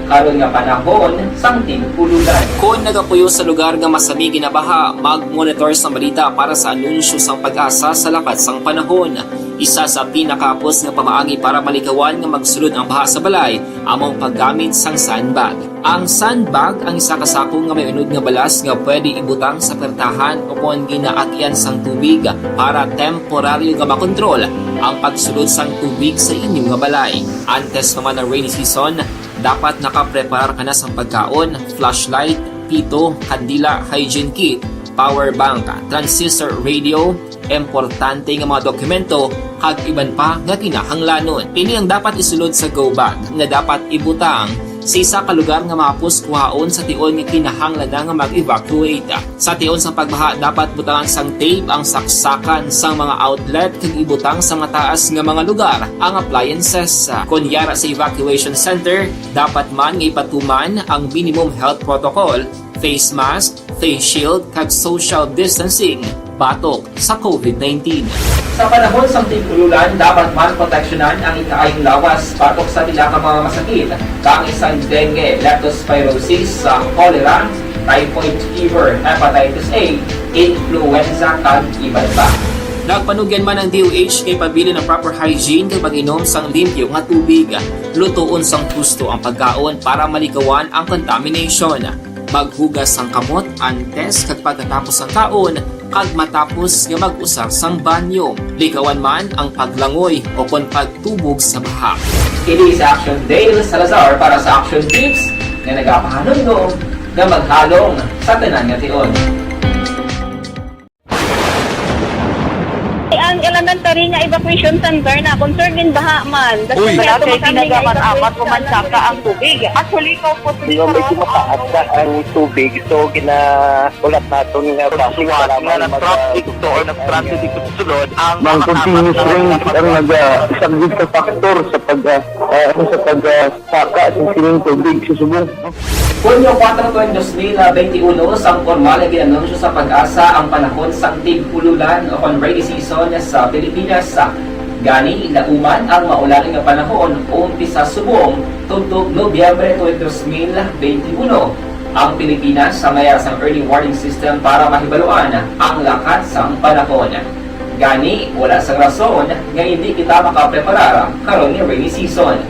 karon nga panahon sang tig-ululan. Kon nagapuyo sa lugar nga masami ginabaha, mag-monitor sang balita para sa anunsyo sang PAGASA sa lakat sang panahon. Isa sa pinakahapos nga pamaagi para malikawan nga magsulod ang baha sa balay amo ang paggamit sang sandbag. Ang sandbag ang isa ka sako nga may unod nga balas nga pwede ibutang sa pertahan o kon ginaagyan sang tubig para temporaryo nga makontrol ang pagsulod sang tubig sa inyo nga balay. Antes pa man ang rainy season, dapat nakapreparar ka na sang pagkaon, flashlight, pito, kandila, hygiene kit, power bank, transistor radio, importante nga mga dokumento, kag iban pa nga kinahanglanon. Ini ang dapat isulod sa go bag nga dapat ibutang sa isa ka lugar nga mahapos kuhaon sa tion nga kinahanglan na nga mag-evacuate. Sa tion sang pagbaha, dapat butangan sang tape ang saksakan sang mga outlet kag ibutang sa mataas nga mga lugar ang appliances. Kon yara sa evacuation center, dapat man nga ipatuman ang minimum health protocol, face mask, face shield, kag social distancing batok sa covid nineteen. Sa panahon sang tig-ululan, dapat man proteksyonan ang ikaayong lawas batok sa pila ka mga masakit, kaangay sang dengue, leptospirosis, sa cholera, typhoid fever, hepatitis A, influenza, kag iban pa. Nagpanugyan man ang D O H nga ipabilin ang proper hygiene kag pag-inom sang limpyo nga tubig. Lutoon sang husto ang pagkaon para malikawan ang contamination. Maghugas sang kamot antes kag pagkatapos sang kaon, kag matapos nga mag-usar sang banyo. Likawan man ang paglangoy o kon pagtubog sa baha. Kini si Action Dale Salazar para sa Action Tips nga nagapahanumdom nga maghalong sa tanan nga tion. Ang L M Ang Taringa Evacuation Center na concern din baha man. Uy. Wala kay tinagaman apat o mansaka ang tubig. Actually, ikaw po, medyo mataas na ang tubig. So, ginaulat naton nga basi para nga nag-traffic to or nag-transit dito sa sulod ang mga continuous rain ang nag-, ah, isang risk factor sa pag, ah, ah, ano, sa pag, ah, saka sa sining tubig sa subong. Hunyo kuwatro, twenty twenty-one, sang pormal nga ginanunsyo sa PAGASA ang panahon sang tig-ululan o kon rainy season sa Pilipinas. Gani, lauman ang maulan nga panahon umpisa subong tubtob Nobyembre twenty twenty-one. Ang Pilipinas sa mayar sang early warning system para mahibaluan ang lakat sang panahon. Gani, wala sang rason nga hindi kita makapreparar karon nga rainy season.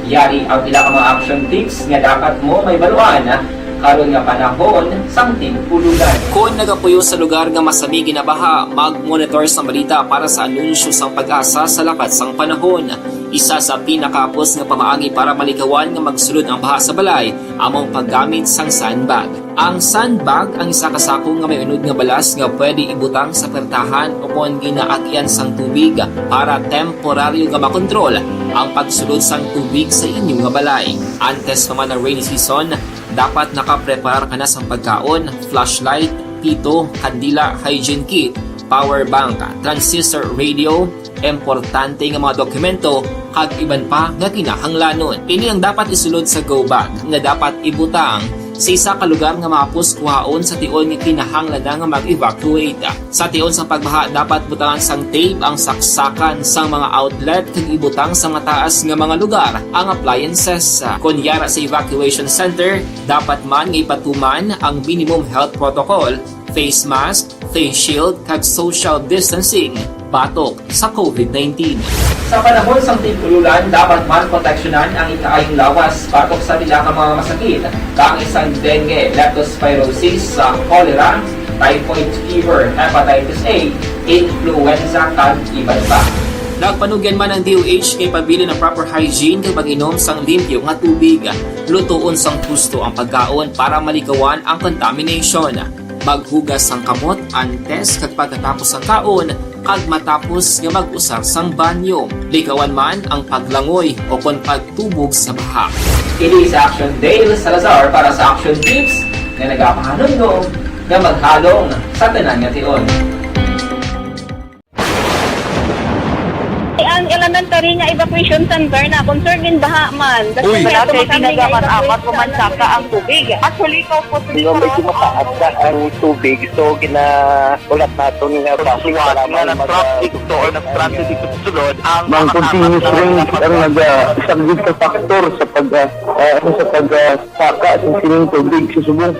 Yari ang pila ka mga action tips nga dapat mo mahibaluan karon nga panahon sang tig-ululan. Kon nagapuyo sa lugar nga masami ginabaha, mag-monitor sang balita para sa anunsyo sang PAGASA sa lakat sang panahon. Isa sa pinakahapos nga pamaagi para malikawan nga magsulod ang baha sa balay amo ang paggamit sang sandbag. Ang sandbag ang isa ka sako nga may unod nga balas nga pwede ibutang sa pertahan o kon ginaagyan sang tubig para temporaryo nga makontrol ang pagsulod sang tubig sa inyo nga balay. Antes pa man ang rainy season, dapat nakapreparar ka na sang pagkaon, flashlight, pito, kandila, hygiene kit, power bank, transistor radio, importante nga mga dokumento, kag iban pa nga kinahanglanon. Ini ang dapat isulod sa go bag nga dapat ibutang sa isa ka lugar nga mahapos kuhaon sa tion nga kinahanglan na nga mag-evacuate. Sa tion sa pagbaha, dapat butangan sang tape ang saksakan sang mga outlet kag ibutang sa mataas nga mga lugar ang appliances. Kon yara sa evacuation center, dapat man nga ipatuman ang minimum health protocol, face mask, face shield, kag social distancing batok sa COVID nineteen. Sa panahon sang tig-ululan, dapat man proteksyonan ang ikaayong lawas batok sa pila ka mga masakit, kaangay sang dengue, leptospirosis, sa cholera, typhoid fever, hepatitis A, influenza, kag iban pa. Nagpanugyan man ang D O H nga ipabilin ang proper hygiene kag pag-inom sang limpyo nga tubig. Lutoon sang husto ang pagkaon para malikawan ang contamination. Maghugas sang kamot antes kag pagkatapos sang kaon, kag matapos nga mag-usar sang banyo. Likawan man ang paglangoy o kon pagtubog sa baha. Ini si Action Dale Salazar para sa Action Tips nga nagapahanumdom nga maghalong sa tanan nga tion. Ang Elementary nga Evacuation Center na concern din baha man. Uy. Wala kay tinagaman apat o mansaka ang tubig. Actually, ikaw po, medyo mataas na ang tubig. So, ginaulat naton nga basi para nga mag-, nag-traffic to or nag-transit dito sa sulod ang mga continuous rain ang nag-, ah, isang risk factor sa pag, ah, ah, ano, sa pag, ah, saka sa sining tubig sa subong.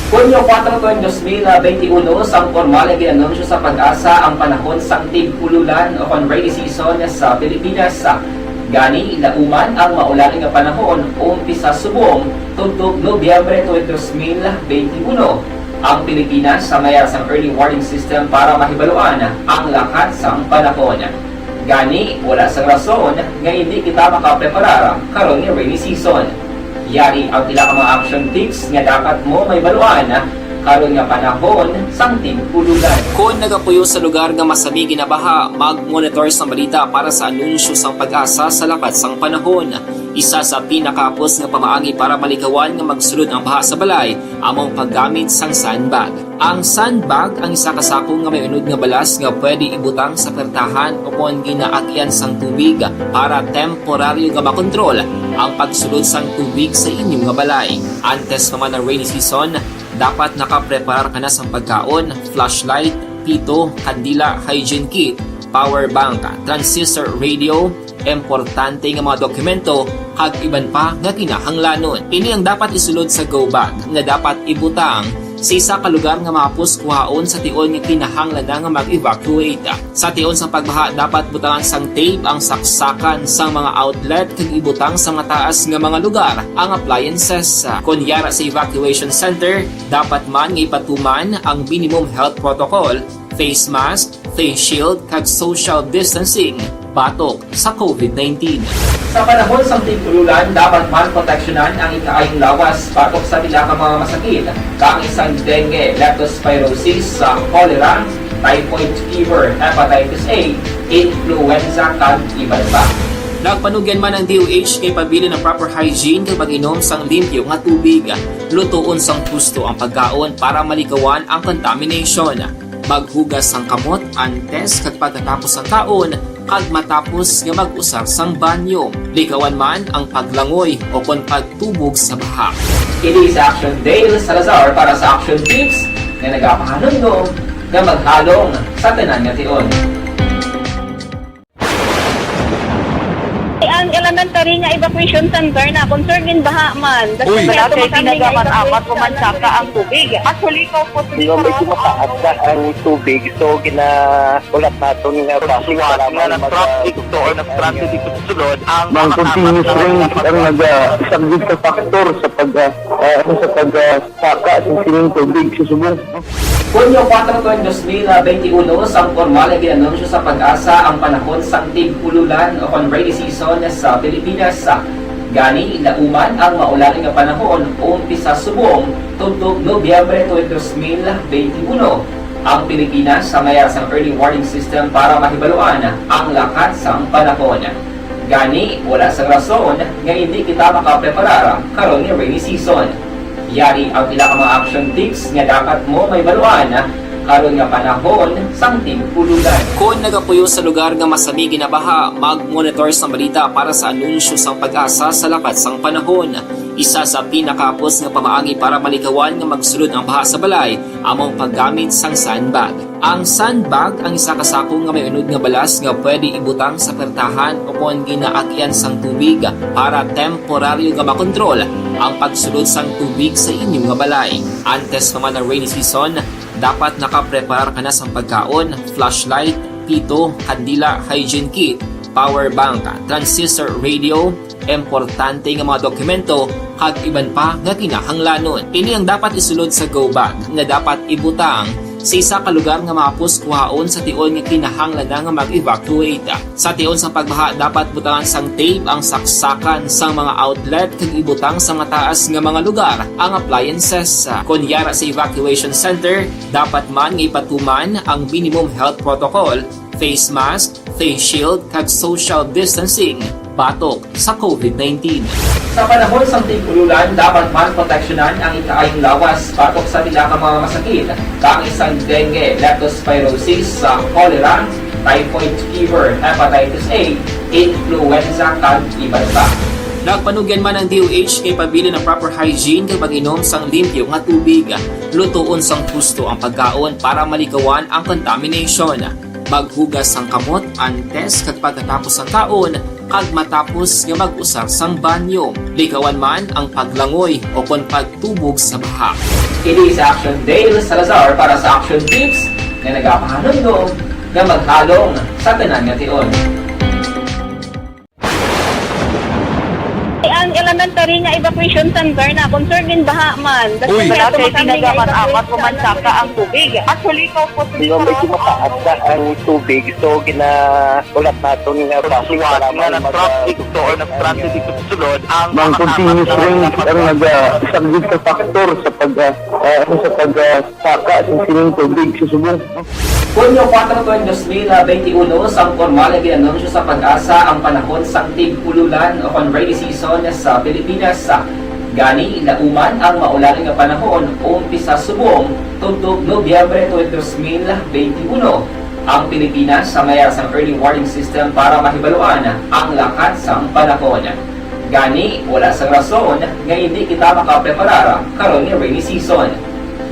Hunyo kuwatro, twenty twenty-one, sang pormal nga ginanunsyo sa PAGASA ang panahon sang tig-ululan o kon rainy season sa Pilipinas. Gani, lauman ang maulan nga panahon umpisa subong tubtob Nobyembre twenty twenty-one. Ang Pilipinas sa mayar sang early warning system para mahibaluan ang lakat sang panahon. Gani, wala sang rason nga hindi kita makapreparar karon nga rainy season. Yari ang pila ka mga action tips nga dapat mo mahibaluan karon nga panahon sang tig-ululan. Kon nagapuyo sa lugar nga masami ginabaha, mag-monitor sang balita para sa anunsyo sang PAGASA sa lakat sang panahon. Isa sa pinakahapos nga pamaagi para malikawan nga magsulod ang baha sa balay amo ang paggamit sang sandbag. Ang sandbag ang isa ka sako nga may unod nga balas nga pwede ibutang sa pertahan o kon ginaagyan sang tubig para temporaryo nga makontrol ang pagsulod sang tubig sa inyo nga balay. Antes pa man ang rainy season, dapat nakapreparar ka na sang pagkaon, flashlight, pito, kandila, hygiene kit, power bank, transistor radio, importante nga mga dokumento, kag iban pa nga kinahanglanon. Ini ang dapat isulod sa go bag nga dapat ibutang sa isa ka lugar nga mahapos kuhaon sa tion nga kinahanglan na nga mag-evacuate. Sa tion sa pagbaha, dapat butangan sang tape ang saksakan sang mga outlet kag ibutang sa mataas nga mga lugar ang appliances. Kon yara sa evacuation center, dapat man nga ipatuman ang minimum health protocol, face mask, face shield, kag social distancing batok sa COVID nineteen. Sa panahon sang tig-ululan, dapat man proteksyonan ang ikaayong lawas batok sa pila ka mga masakit, kaangay sang dengue, leptospirosis, sa cholera, typhoid fever, hepatitis A, influenza, kag iban pa. Nagpanugyan man ang D O H nga ipabilin ang proper hygiene kag pag-inom sang limpyo nga tubig, lutoon sang husto ang pagkaon para malikawan ang contamination, maghugas sang kamot antes kag pagkatapos sang kaon, kag matapos nga mag-usar sang banyo. Likawan man ang paglangoy o kon pagtubog sa baha. Kini si Action Dale Salazar para sa Action Tips nga nagapahanumdom nga maghalong sa tanan nga tion. Ang elementary nga evacuation center na concerned in baha man. Uy. Wala kay tinaga man amat o mansaka ang tubig. Actually, ikaw po, medyo mataas na ang tubig. So, gina- Ulat naton nga Kung basi siwat para nga man na-traffic mag-, to or na-stranded dito sa sulod, ang Ang makatapat continuous na rain lang ang mag- nagasaglit sa factor sa pag, ah, ah, ano, sa pag, ah, saka sa sining tubig sa subong. Hunyo kuwatro, dos mil benti uno, sang pormal nga ginanunsyo sa PAGASA ang panahon sang tig-ululan o kon rainy season sa Pilipinas. Gani, nauman ang maulan nga panahon, umpisa subong tubtob Nobyembre twenty, dos mil benti uno. Ang Pilipinas sa mayar sang early warning system para mahibaluan ang lakat sang panahon. Gani, wala sang rason nga indi kita makapreparar karon nga rainy season. Yari ang pila ka mga action tips nga dapat mo mahibaluan karon nga panahon sang tig-ululan. Kon nagapuyo sa lugar nga masami ginabaha, mag-monitor sang balita para sa anunsyo sang PAGASA sa lakat sang panahon. Isa sa pinakahapos nga pamaagi para malikawan nga magsulod ang baha sa balay amo ang paggamit sang sandbag. Ang sandbag ang isa ka sako nga may unod nga balas nga pwede ibutang sa pertahan o kon ginaagyan sang tubig para temporaryo nga makontrol ang pagsulod sang tubig sa inyo nga balay. Antes pa man ang rainy season, dapat nakapreparar ka na sang pagkaon, flashlight, pito, kandila, hygiene kit, power bank, transistor radio, importante nga mga dokumento, kag iban pa nga kinahanglanon. Ini ang dapat isulod sa go bag nga dapat ibutang sa isa ka lugar nga mahapos kuhaon sa tion nga kinahanglan na nga mag-evacuate. Sa tion sang pagbaha, dapat butangan sang tape ang saksakan sang mga outlet kag ibutang sa mataas nga mga lugar ang appliances. Kon yara sa evacuation center, dapat man nga ipatuman ang minimum health protocol, face mask, face shield, kag social distancing batok sa COVID nineteen. Sa panahon sang tig-ululan, dapat man proteksyonan ang ikaayong lawas batok sa pila ka mga masakit, kaangay sang dengue, leptospirosis, sa cholera, typhoid fever, hepatitis A, influenza, kag iban pa. Nagpanugyan man ang D O H nga ipabilin ang proper hygiene kag pag-inom sang limpyo nga tubig. Lutoon sang husto ang pagkaon para malikawan ang contamination. Maghugas sang kamot antes kag pagkatapos sang kaon, kag matapos nga mag-usar sang banyo. Likawan man ang paglangoy o kon pagtubog sa baha. Kini si Action Dale Salazar para sa Action Tips nga nagapahanumdom nga maghalong sa tanan nga tion. Ang elementary nga evacuation center na concerned in baha man. Uy. Wala kay tinaga man amat o mansaka ang tubig. Actually, ikaw po, medyo mataas na ang tubig. So, gina-, ulat naton nga basi nga na-traffic to or na-stranded dito sa sulod ang mga continuous rain ang nagasaglit sa factor sa pag, ah, ah, ano, sa pag, ah, saka sa sining tubig sa subong. Hunyo kuwatro, dos mil benti uno, sang pormal nga ginanunsyo sa PAGASA ang panahon sang tig-ululan o kon rainy season sa Pilipinas. Gani, nauman ang maulan nga panahon, umpisa subong tubtob Nobyembre twenty, dos mil benti uno. Ang Pilipinas sa mayar sang early warning system para mahibaluan ang lakat sang panahon. Gani, wala sang rason nga hindi kita makapreparar karon nga rainy season.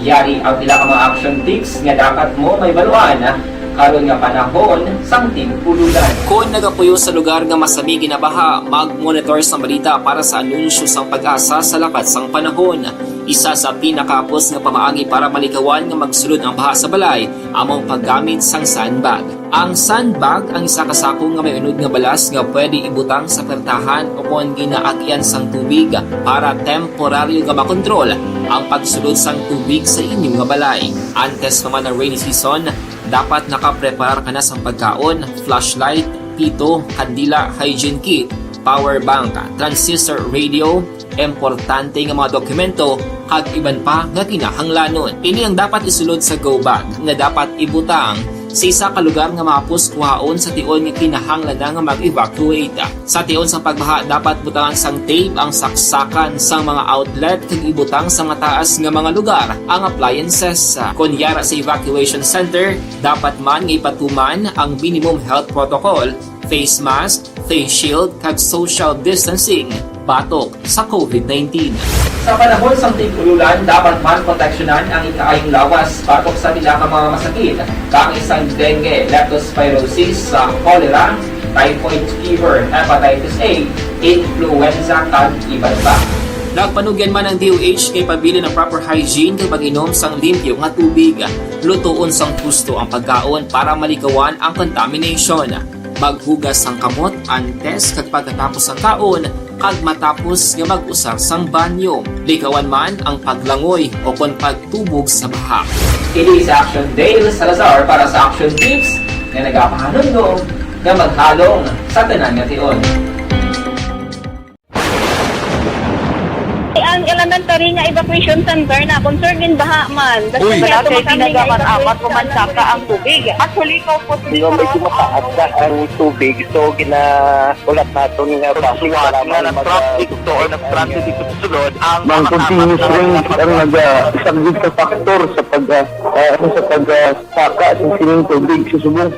Yari ang pila ka mga action tips nga dapat mo mahibaluan karon nga panahon sang tig-ululan. Kon nagapuyo sa lugar nga masami ginabaha, mag-monitor sa balita para sa anunsyo sang PAGASA sa lakat sang panahon. Isa sa pinakahapos nga pamaagi para malikawan nga magsulod ang baha sa balay amo ang paggamit sang sandbag. Ang sandbag ang isa ka sako nga may unod nga balas nga pwede ibutang sa pertahan o kon ginaagyan sang tubig para temporaryo nga makontrol ang pagsulod sang tubig sa inyo nga balay. Antes pa man ang rainy season, dapat nakapreparar ka na sang pagkaon, flashlight, pito, kandila, hygiene kit, power bank, transistor radio, importante nga mga dokumento, kag iban pa nga kinahanglanon. Ini ang dapat isulod sa go bag nga dapat ibutang sa isa ka lugar nga mahapos kuhaon sa tion nga kinahanglan na nga mag-evacuate. Sa tion sang pagbaha, dapat butangan sang tape ang saksakan sang mga outlet kag ibutang sa mataas nga mga lugar ang appliances. Kon yara sa evacuation center, dapat man nga ipatuman ang minimum health protocol, face mask, face shield, kag social distancing batok sa covid nineteen. Sa panahon sang tig-ululan, dapat man proteksyonan ang ikaayong lawas batok sa pila ka mga masakit, kaangay sang dengue, leptospirosis, sa cholera, typhoid fever, hepatitis A, influenza, kag iban pa. Nagpanugyan man ang D O H kay pabilin ang proper hygiene kag pag-inom sang limpyo nga tubig. Lutoon sang husto ang pagkaon para malikawan ang contamination. Maghugas sang kamot antes kag pagkatapos sang kaon, kag matapos nga mag-usar sang banyo. Likawan man ang paglangoy o kon pagtubog sa baha. Ini si Action Dale Salazar para sa Action Tips nga nagapahanumdom nga maghalong sa tanan nga tion. Ang elementary nga evacuation center na concern din baha man. Uy. Wala kay tinaga man amat o mansaka ang tubig. Actually, ko po. Di ba, medyo mataas na ang tubig, so ginaulat naton nga basi nga mag-, nag-traffic to or nag-transit dito sa sulod ang mga continuous rains ang nag-, ah, isang big factor sa pag, ah, ah, ano, sa pag, ah, saka sa sining tubig sa subong.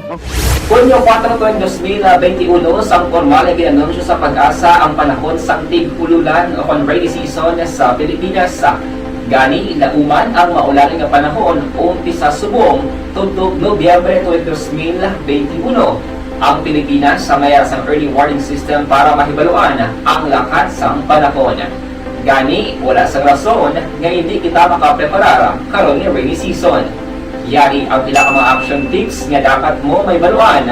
Hunyo kuwatro, tuig dos mil benti uno, sang pormal nga gin-anunsyo sa PAGASA ang panahon sang tig-ululan o kon rainy season sa Pilipinas. Gani, nauman ang maulan nga panahon umpisa subong tubtob Nobyembre tuig dos mil benti uno. Ang Pilipinas may ara sang early warning system para mahibaluan ang lakat sang panahon. Gani, wala sang rason nga hindi kita makapreparar karon nga rainy season. Yari ang pila ka mga action tips nga dapat mo mahibaluan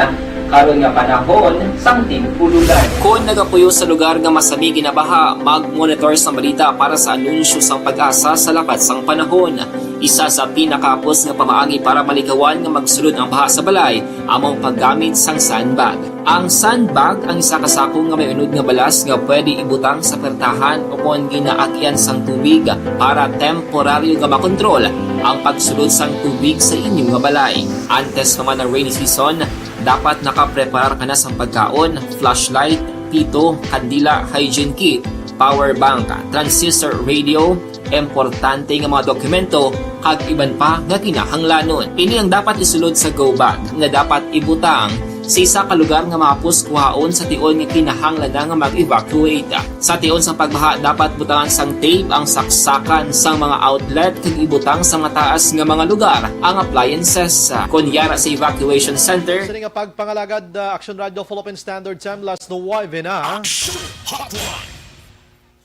karon nga panahon sang tig-ululan. Kon nagapuyo sa lugar nga masami ginabaha, mag-monitor sang balita para sa anunsyo sang PAGASA sa lakat sang panahon. Isa sa pinakahapos nga pamaagi para malikawan nga magsulod ang baha sa balay amo ang paggamit sang sandbag. Ang sandbag ang isa ka sako nga may unod nga balas nga pwede ibutang sa pertahan o kon ginaagyan sang tubig para temporaryo nga makontrol ang pagsulod sang tubig sa inyo nga balay. Antes pa man ang rainy season, dapat nakapreparar ka na sang pagkaon, flashlight, pito, kandila, hygiene kit, power bank, transistor radio, importante nga mga dokumento, kag iban pa nga kinahanglanon. Ini ang dapat isulod sa go bag nga dapat ibutang sa isa ka lugar nga mahapos kuhaon sa tion nga kinahanglan na nga mag-evacuate. Sa tion sang pagbaha, dapat butangan sang tape ang saksakan sang mga outlet kag ibutang sa mataas nga mga lugar ang appliances. Kon yara sa evacuation center, sa nga pagpangalagad, uh, Action Radio Philippine Standard Time, last nuwebe na. Action Hotline.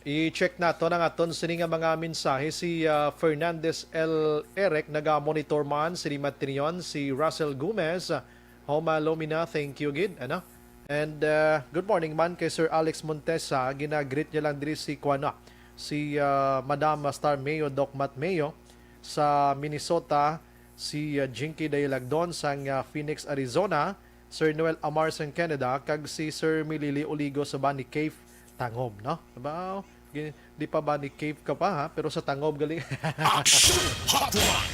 I-check naton ang aton sini nga mga mensahe. Si, ah, Fernandez L. Eric, naga-monitor man sini, Matrion, si Russell Gomez. Homa Lomina, thank you gid, ano? And, ah, good morning man kay Sir Alex Montesa. Gina-greet niya lang diri si kuan, ah, si, ah, Madam Star Mayo, Doc Matt Mayo sa Minnesota, si, ah, Jinky Dayalagdon sang, ah, Phoenix, Arizona, Sir Noel Amar sang Canada, kag si Sir Milili Oligo sa Bani Cave, Tangob, no? Diba? Gi-, di pa Bani Cave ka pa, ha? Pero sa Tangob gali. Action Hotline.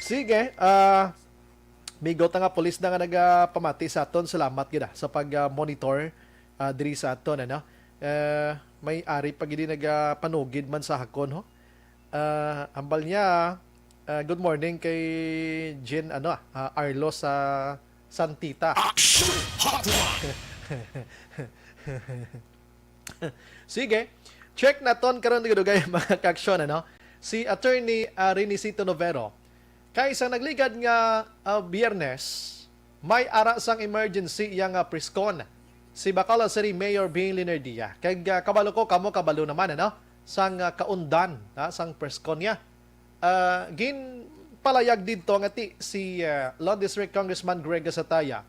Sige, ah, migot nga pulis na nga nagapamati sa aton. Salamat gid, ah, sa pag, ah, monitor, ah, diri sa aton, ano? Eh, may ari pa gid nagapanugid man sa akon, ho. Ah, hambal niya, ah, good morning kay Jean, ano, ah, Arlo sa Santita. Action Hotline! Sige, check naton karon, dugay mga ka-action, ano? Si Attorney, ah, Renisito Novero, kay sa nagligad nga, ah, Biyernes, may ara sang emergency iya nga preskon si Bacolod City Mayor Bing Leonardia. Kag, ah, kabalo ko, kamo kabalo naman, ano, sang, ah, kaundan, ha, sang preskon niya. Ah, ginpalayag didto nga ti si, ah, Lone District Congressman Greg Gasataya,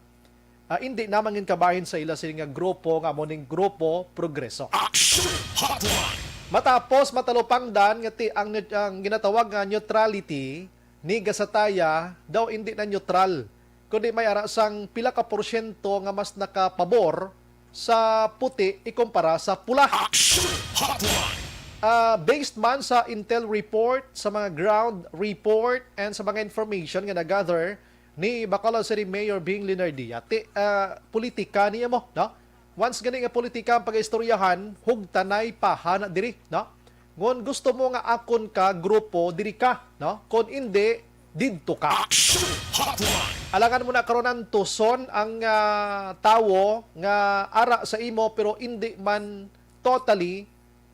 ah, indi na mangin kabahin sa ila sini nga grupo nga amo ning Grupo Progreso. Action Hotline! Matapos matalupangdan nga ti ang, ang ginatawag nga neutrality ni Gasataya daw indi na neutral, kundi may ara sang pila ka porsyento nga mas nakapabor sa puti ikumpara sa pula. Action Hotline! Ah, based man sa intel report, sa mga ground report, and sa mga information nga na-gather ni Bacolod City Mayor Bing Leonardia, ti, ah, politika niya mo, no? Once gani nga politika ang pag-istoryahan, hugtanay pa hana diri, no? Ngon gusto mo nga akon ka grupo, diri ka, no? Kon indi, didto ka. Action Hotline! Alangan mo na karon ang tuson ang, ah, tawo nga ara sa imo pero indi man totally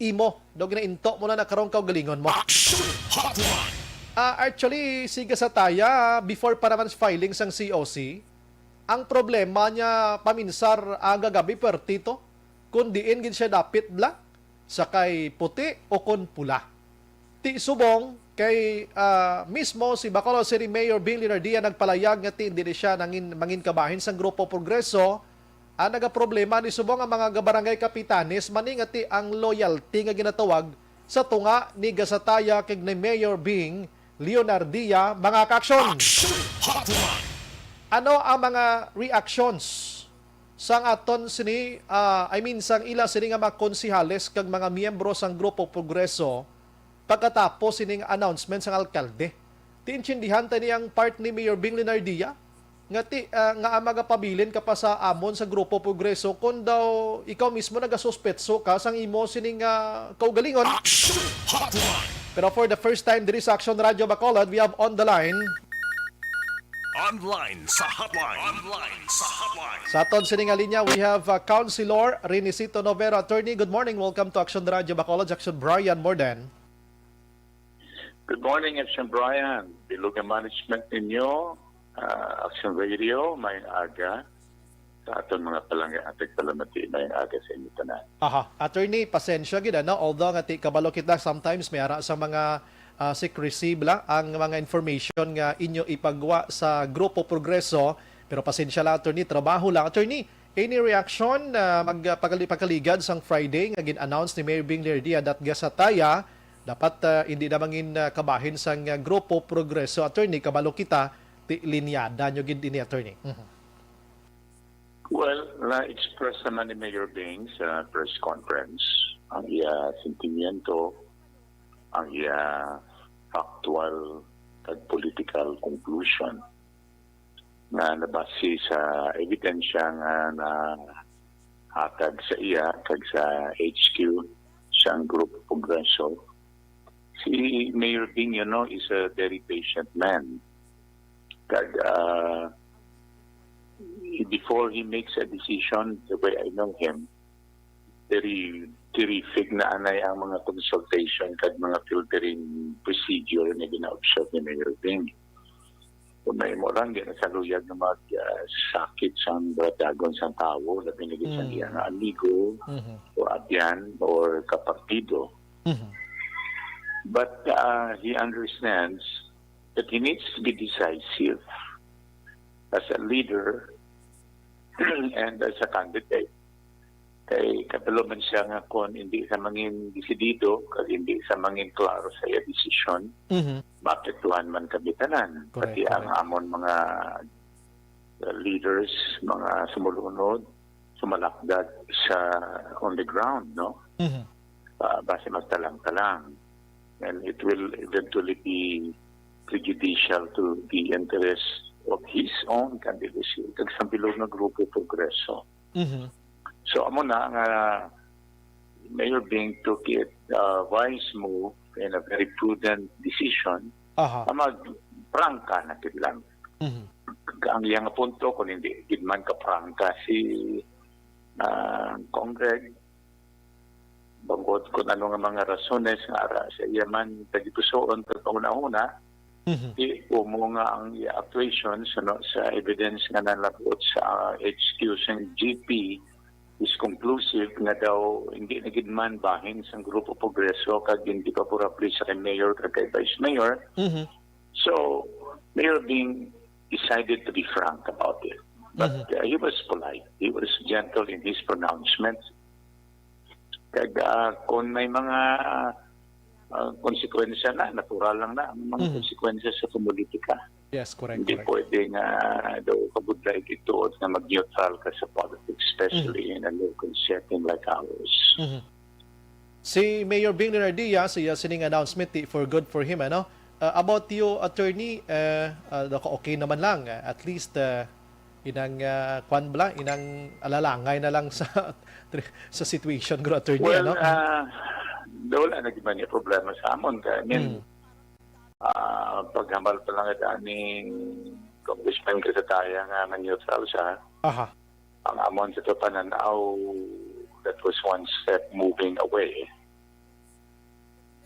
imo. Daw ginainto mo na na karong kaugalingon mo. Action Hotline! Ah, actually, si Gasataya, before pa naman filing sang C O C, ang problema niya paminsar aga gabi pertito, kung diin gid siya dapit bla, sa kay puti o kon pula. Ti subong kay, ah, mismo si Bacolod City Mayor Bing Leonardia nagpalayag nga ti hindi ni siya nangin, mangin kabahin sang Grupo Progreso. Ang nagaproblema ni subong ang mga barangay kapitanes, mani nga ti ang loyalty nga ginatawag sa tunga ni Gasataya kag ni Mayor Bing Leonardia, mga kaaksyon. Action Hotline! Ano ang mga reactions sang aton sini, ah, I mean, sang ila sini nga mga konsehales kag mga miyembro sang Grupo Progreso pagkatapos sining announcement sang alkalde? Ti intindihan ta ni ang part ni Mayor Bing Leonardia nga ti, ah, nga ang magapabilin ka pa sa amon sa Grupo Progreso kon daw ikaw mismo nagasuspetso ka sang imo sining, ah, kaugalingon. Action Hotline! Pero for the first time diri sa Action Radio Bacolod, we have on the line Online sa hotline. Online sa hotline. Sa aton sini nga linya, we have, uh, Councilor Renisito Novero. Attorney, good morning. Welcome to Action Radio Bacolod. Action Brian Morden. Good morning, Action Brian. Bilog ang management ninyo. Ah, Action Radio, may aga. Sa aton mga palangga, ating palamati, may aga sa inyo tanan. Aha. Attorney, pasensya gid, ano? Although nga ti kabalo kita, sometimes may ara sa mga, ah, secrecy bla ang mga information nga inyo ipagwa sa Grupo Progreso. Pero pasensya lang, attorney, trabaho lang. Attorney, any reaction, ah, mag pagkali- pagkaligad sang Friday nga gin-announce ni Mayor Bing Leardia that Gasataya dapat, ah, hindi na mangin, ah, kabahin sang, ah, Grupo Progreso? Attorney, kabalo kita, ti linyada nyo gid ini, attorney. Mhm. Well, na-express naman ni Mayor Bing sa press conference ang iya sentimiento, ang iya factual kag political conclusion nga nabase sa ebidensya nga nahatag sa iya kag sa H Q sang Grupo Progreso. Si Mayor Bing, you know, is a very patient man. Kag, ah, before he makes a decision, the way I know him, very terrific na anay ang mga consultation kag mga filtering procedure nga gina-observe ni Mayor Bing. Kung may mo lang, di na sa luyag nga mag, ah, sakit sang baradagon sang tawo, labi na gid sa Mm. iya nga amigo Mhm. o abyan or kapartido. Mhm. But, ah, he understands that he needs to be decisive as a leader and as a candidate. Kay kabalo man siya nga kon hindi sa mangin desidido, kag hindi sa mangin klaro sa iya desisyon, Mhm. maapektuhan man kami tanan. Correct, Pati ang correct. amon mga, uh, leaders, mga sumulunod, sumalakdag sa on the ground, no? Mhm. Uh, base magtalang-talang. And it will eventually be prejudicial to the interests of his own candidacy, kag sa bilog nga grupo Progreso. Mhm. So, amo na nga Mayor Bing took it, uh, wise move and a very prudent decision Aha. na magprangka na gid lang. Mhm. Ang iyang punto, kung hindi gid man kaprangka si, ah, Congreg, bangod kung ano nga mga rasones nga ara sa iya man tagipusoon pagpanguna-una, Mhm. Di umo nga ang iya actuations, ano, sa evidence nga nalabot sa, ah, H Q sang G P is conclusive nga daw hindi na gid man bahin sang Grupo Progreso kag hindi favorable sa kay Mayor kag kay Vice Mayor. Mhm. So, Mayor Bing decided to be frank about it. But, Mhm. uh, he was polite. He was gentle in his pronouncements. Kag, ah, kung may mga, ah, konsekwensya na, natural lang na ang mga Mhm. konsekwensya sa politika. Yes, correct, Hindi correct. pwede nga daw kabudlay dito nga mag-neutral ka sa politics, especially Mhm. in a local setting like ours. Mhm. Si Mayor Bing Leonardia, siya sining announcement, ti, for good for him, ano? Ah, about you, attorney, eh, ah, nako, okay naman lang. Ah, at least, ah, inang, ah, kwan bala, inang alalangay na lang sa sa situation, gro, attorney, Well, ano? ah, wala na gid man yung problema sa amon. Kaya, I mean, Mm. ah, paghambal pa lang ito ni Congressman Cazataya nga nag-neutral siya. Aha. Ang amon sa pananaw, that was one step moving away.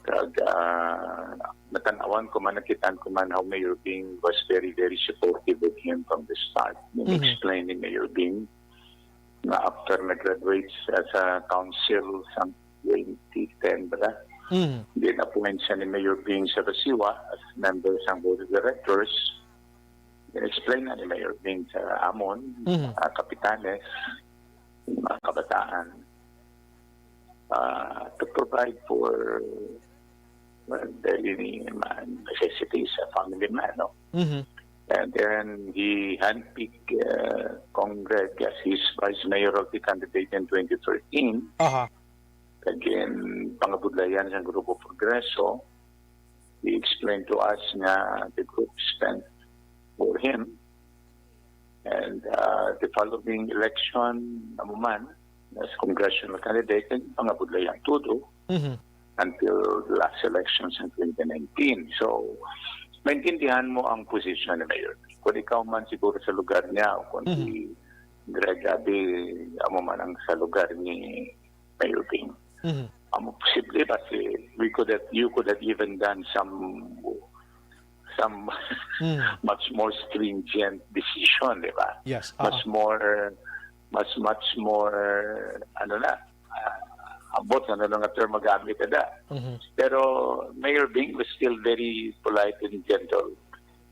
Kag, ah, natan-awan ko man, nakitaan ko man how Mayor Bing was very, very supportive with him from the start. Nung Mhm. explain ni Mayor Bing na after nag-graduate siya sa council sa twenty ten ba? Mhm. Then appoint siya ni Mayor Bing sa Basiwa as member sa board of directors. Then explain na ni Mayor Bing sa amon, Mhm. ah, kapitanes, mga kabataan, ah, to provide for, well, daily ni-, man, necessities sa family man, no? Mhm. And then he handpicked, uh, Cong Greg as his vice mayoralty candidate in twenty thirteen. Aha. Again, pangabudlayan sa Grupo Progreso, he explained to us nga the group spent for him. And, uh, the following election, amo man, as congressional candidate, nagpangabudlay ang todo Mhm. until the last election sa twenty nineteen. So, maintindihan mo ang posisyon ni Mayor. Kung ikaw man siguro sa lugar niya, o kung Mhm. si Greg Abi, amo man ang sa lugar ni Mayor Bing. Mhm. Amo posible ba si, we could have, you could have even done some, some Mhm. much more stringent decision, di ba? Yes. Mas Ah. more, mas, much more, ano na, ah, ambot, ano na nga term magamit na. Mhm. Pero Mayor Bing was still very polite and gentle.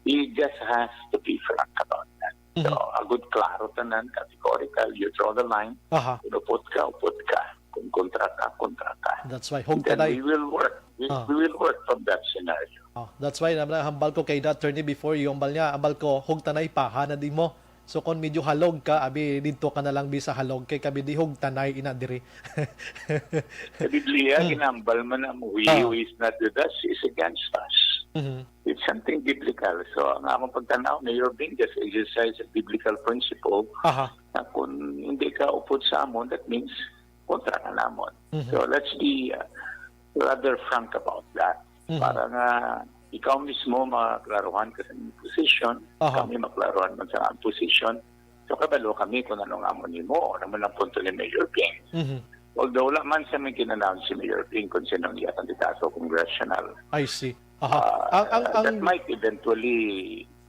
He just has to be frank about that. So, Mhm. a good klaro tanan, categorical, you draw the line. Aha. Kung upod ka, upod ka. Kung kontra ka, kontra ka. That's why, Then hugtanay. we will work. We, Ah. we will work from that scenario. Oh, that's why, naman ang hambal ko kay da, attorney, before, yung hambal niya, hambal ko, hugtanay pa, ha, na di mo. So, kung medyo halog ka, abi, dito ka na lang, bisa halog, kay kami di hugtanay, ina, diri. Sa Biblia, Mm. ginambal man na mo, "He Ah. who is not with us is against us." Mhm. It's something biblical. So, ang among pagtanaw, Mayor Bing, just exercise a biblical principle Aha. na kung hindi ka upod sa amon, that means kontra ka namon. Mhm. So, let's be, uh, rather frank about that. Mhm. Para nga ikaw mismo maklaruhan ka sa imong position, Aha. kami maklaruhan man sa among position. So, kabalo kami kung ano nga amon nimo, ano man ang punto ni Mayor Bing. Mhm. Although wala man sa may kinanaon si Mayor Bing kung sino ang iya kandidato congressional. I see. Aha. Ah, Ang, ang, uh, ang that might eventually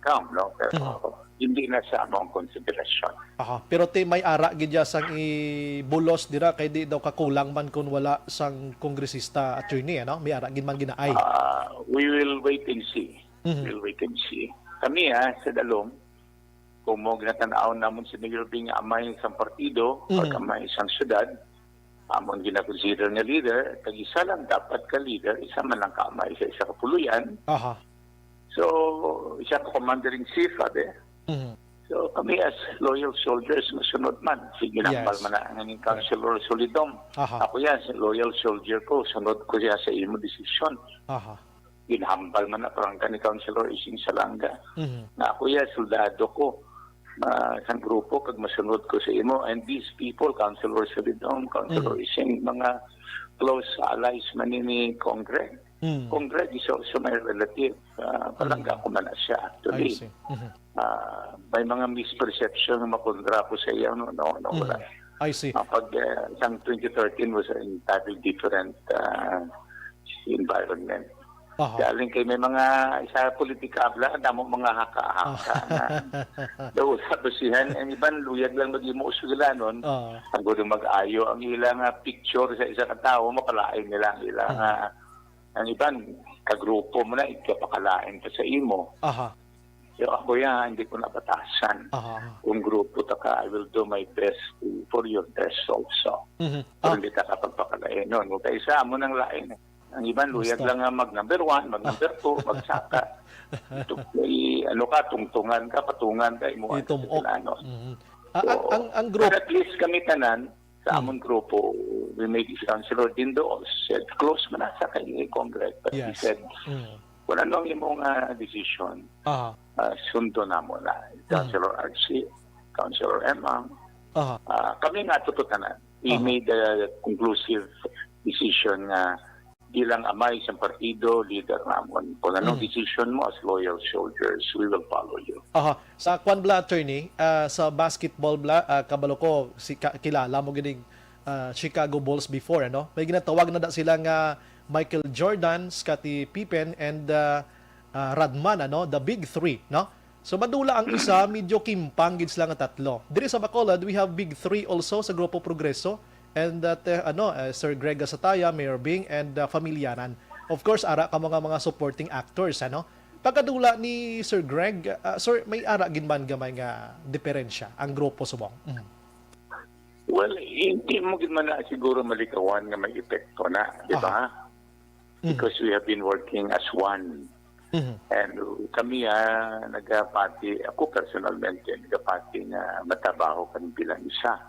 come, no? Pero Mhm. hindi na sa among konsiderasyon. Aha. Pero ti may ara gid ya sang ibulos dira kay di daw kakulang man kun wala sang kongresista, attorney, ano? May ara gid man ginaay. Ah, we will wait and see. Mhm. We'll wait and see. Kami, ah, sa Dalom, kung mo ginatan-aw namon si Mayor Bing nga amay sang partido, Mhm. pag amay sang syudad, amon ginakonsider nga leader, kag isa lang dapat ka leader, isa man lang ka amay sa isa ka puloy-an. Aha. So, isa ka commander-in-chief, abi. Mhm. So, kami as loyal soldiers, masunod man. Sige, Yes. nambal man na ang Correct. Councilor Solidom. Aha. Ako yan, si loyal soldier ko, sunod ko siya sa imo desisyon. Aha. Ginhambal man na prangka ni Councilor Ising Salanga. Mhm. Nga ako ya, soldado ko, ah, sang grupo, kag masunod ko sa imo. And these people, Councilor Solidom, Councilor Mhm. Ising, mga close allies man ni, ni Cong Greg. Mhm. Cong Greg is also my relative. Ah, palangga Mhm. ko man na siya, I actually. see. Mhm. Ah, may mga misperception nga makontra ko sa iya, no, no, no, Mhm. wala. I see. Ah, pag, ah, sang twenty thirteen was an entirely different, ah, environment. Aha. Galing kay may mga isa politikabla, damo mga haka-haka Ah. na daw sa basihan. Ang iban, luyag lang mag-imo sugilanon. Ah. Ang gusto mag-ayo, ang ila nga picture sa isa ka tawo, mapalain nila ang ila Mhm. nga, ang iban, kagrupo mo na, igkapakalain pa sa imo. Aha. So, ako yan, hindi ko nabatasan. Aha. Kung grupo ta ka, I will do my best to, for your best also. Mhm. Pero Ah. hindi ta ka pagpakalain nun. Kung kaisa mo nang lain, eh. Ang iban, luyag Gusto. lang nga mag number one, mag number two, magsaka. Ito, may, ano ka, tungtungan ka, patungan ka, imo ang Itumok. Kailangan. Mhm. Ah, ang, So, ang, ang group but at least kami tanan, sa Mm. amon grupo, we made this Councilor Dindo said, "Close man na sa kay Congress." But he Yes. said, Mm. "Kung ano ang imong, ah, decision, Aha. ah, sundo namo na." Mm. Councilor Archie, Councilor Emma, Aha. ah, kami nga tutukanan. We Aha. made a conclusive decision nga bilang amay sang partido, leader namon. Kung anong Mm. decision mo as loyal soldiers, we will follow you. Aha. Sa kwan bala, attorney, ah, sa basketball bala, ah, kabalo ko, si ka-, kilala mo gining, ah, Chicago Bulls before, ano? May ginatawag na da sila nga Michael Jordan, Scottie Pippen, and, ah, ah, Rodman, ano? The big three, no? So, madula ang isa, medyo kimpang gid sila nga tatlo. Diri sa Bacolod, we have big three also sa Grupo Progreso, and that, eh, ano, eh, Sir Greg Gasataya, Mayor Bing, and, ah, Familianan. Of course, ara ka mga, mga supporting actors, ano? Pagkadula ni Sir Greg, ah, sir, may ara gid man gamay nga diferensya ang grupo subong. Mhm. Well, hindi mo gid man na siguro malikawan nga may epekto na, di ba? Aha. Mhm. Because we have been working as one. Mhm. And kami, ah, nagapati, ako personalmente, nagapati nga matrabaho kami bilang isa.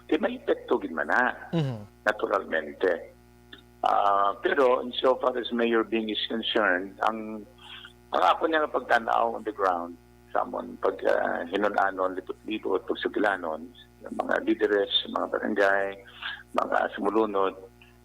Di may epekto gid man na, Mhm. naturalmente. Ah, pero insofar as Mayor Bing is concerned, ang, ang ako niya nga pagtan-aw on the ground, sa amon pag, ah, hinun-anon, libot-libot, pagsugilanon, mga lideres, mga barangay, mga sumulunod,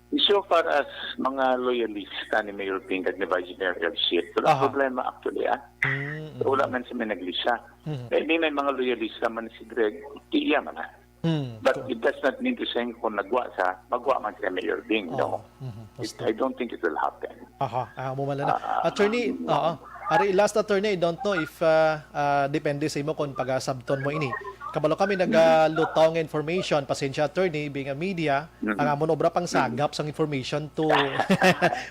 insofar as mga loyalista ni Mayor Bing kag ni Vice Mayor Elsie, wala Aha. problema actually, ah. Mm, So, wala mm. man sa may naglisa. Mm. Maybe may mga loyalista man si Greg, iya man na. Hmm. But So it does not mean to say kung nagwa sa, magwa man kay Mayor Bing, Oo. no? Mhm. It, Gusto. I don't think it will happen. Aha, ah, amo man lang na. Ah, Attorney, ah, oo. Ari, last, attorney, I don't know if, ah, ah, depende sa imo kung pagasabton mo ini. Kabalo kami nagalutaw nga information, pasensya, attorney, being a media, Mm-mm. ang amon obra pang Mm-mm. sagap sang information to,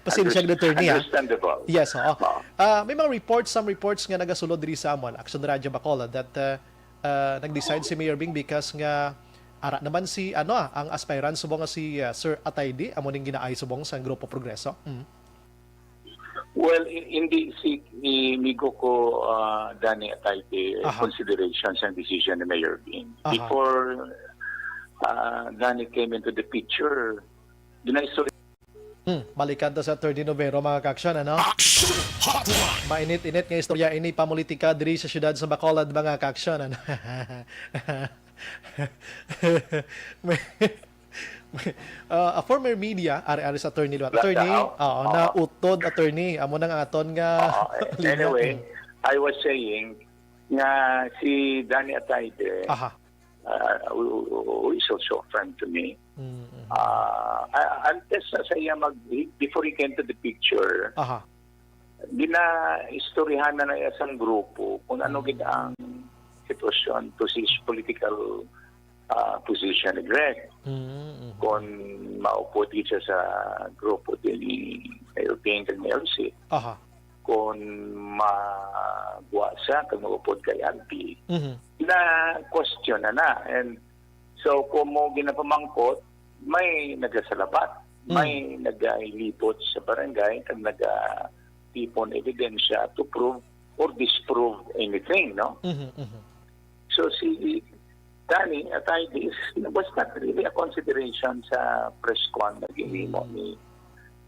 pasensya, attorney, ah. Understandable. Yes, oo. Oo. Ah, may mga reports, some reports nga nagasulod diri sa amon, Action Radio Bacolod, that, ah, ah, nag-decide si Mayor Bing because nga ara naman si, ano, ah, ang aspirant subong nga si, ah, Sir Atayde, amo ning ginaay subong sang Grupo Progreso. Mm. Well, i-, hindi si, ni amigo ko, ah, Danny Atayde Aha. consideration sa decision ni Mayor Bing. Aha. Before, ah, Danny came into the picture, ginaistorya Hmm, balikan ta sa Attorney Novero, mga ka-action, ano? Action Hotline! Mainit-init nga istorya ini, pamulitika diri sa siyudad sa Bacolod, mga ka-action, ano? May, may, ah, a former media, ari-ari sa attorney, Wala attorney, daw. oo, Oo. na utod, attorney, amo nang aton nga Oo, eh, linya. Anyway, Mm. I was saying nga si Danny Atayde, Aha. uh, who, who is also a friend to me. Mm, mm. Uh, uh, antes sa, sa iya mag, he- before he came to the picture, Aha. ginaistoryahan na na iya sang grupo kung ano Mm. gid ang sitwasyon, posis-, political, uh, position ni Greg. Mm, mm. Kung maupod gid siya sa grupo din ni Mayor Ping kag ni Elsie. Aha. Kung magwa siya kag maupod kay Albi, Mhm. na question na na. And so, kung mo ginapamangkot, may nagasalabat, Mm. may nagailibot sa barangay, kag nagatipon ebidensya to prove or disprove anything, no? Mhm, mhm. So, si Danny Atayde is, was not really a consideration sa press con na ginhimo Mm. ni,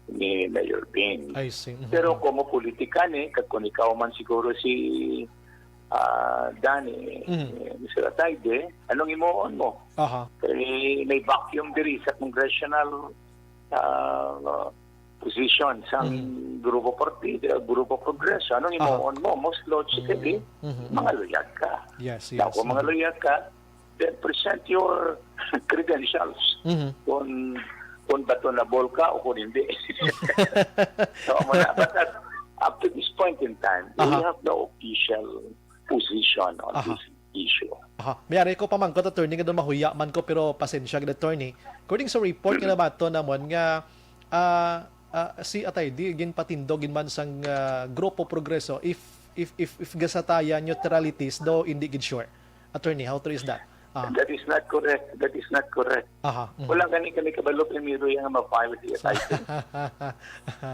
ni Mayor Ping. I see. Mhm. Pero kung mo politika ni, kag kung ikaw man siguro si, ah, Danny, Mhm. eh, Mister Atayde, anong himuon mo? Aha. Kay may vacuum diri sa congressional, ah, position sang Mhm. grupo partido, grupo Progreso. Anong Aha. himuon mo? Most logically, Mhm, mhm, mga mhm. luyag ka. Yes, Now, yes. kung mga Mhm. luyag ka, then present your credentials. Mhm. Kung, kung batonable ka o kung hindi. So, amo na. But at, up to this point in time, we Aha. have no official position on Aha. this issue. Aha. May ari ko pamangkot, attorney, nga daw mahuya man ko, pero pasensya gid, attorney. According sa report nga nabaton namon nga, ah, ah, si Atayde ginpatindog gid man sang, ah, Grupo Progreso if, if, if, if gasataya neutralities daw, hindi gid sure. Attorney, how true is that? Ah. That is not correct. That is not correct. Aha. Mhm. Wala gani kami kabalo primero yang ma-file siya title.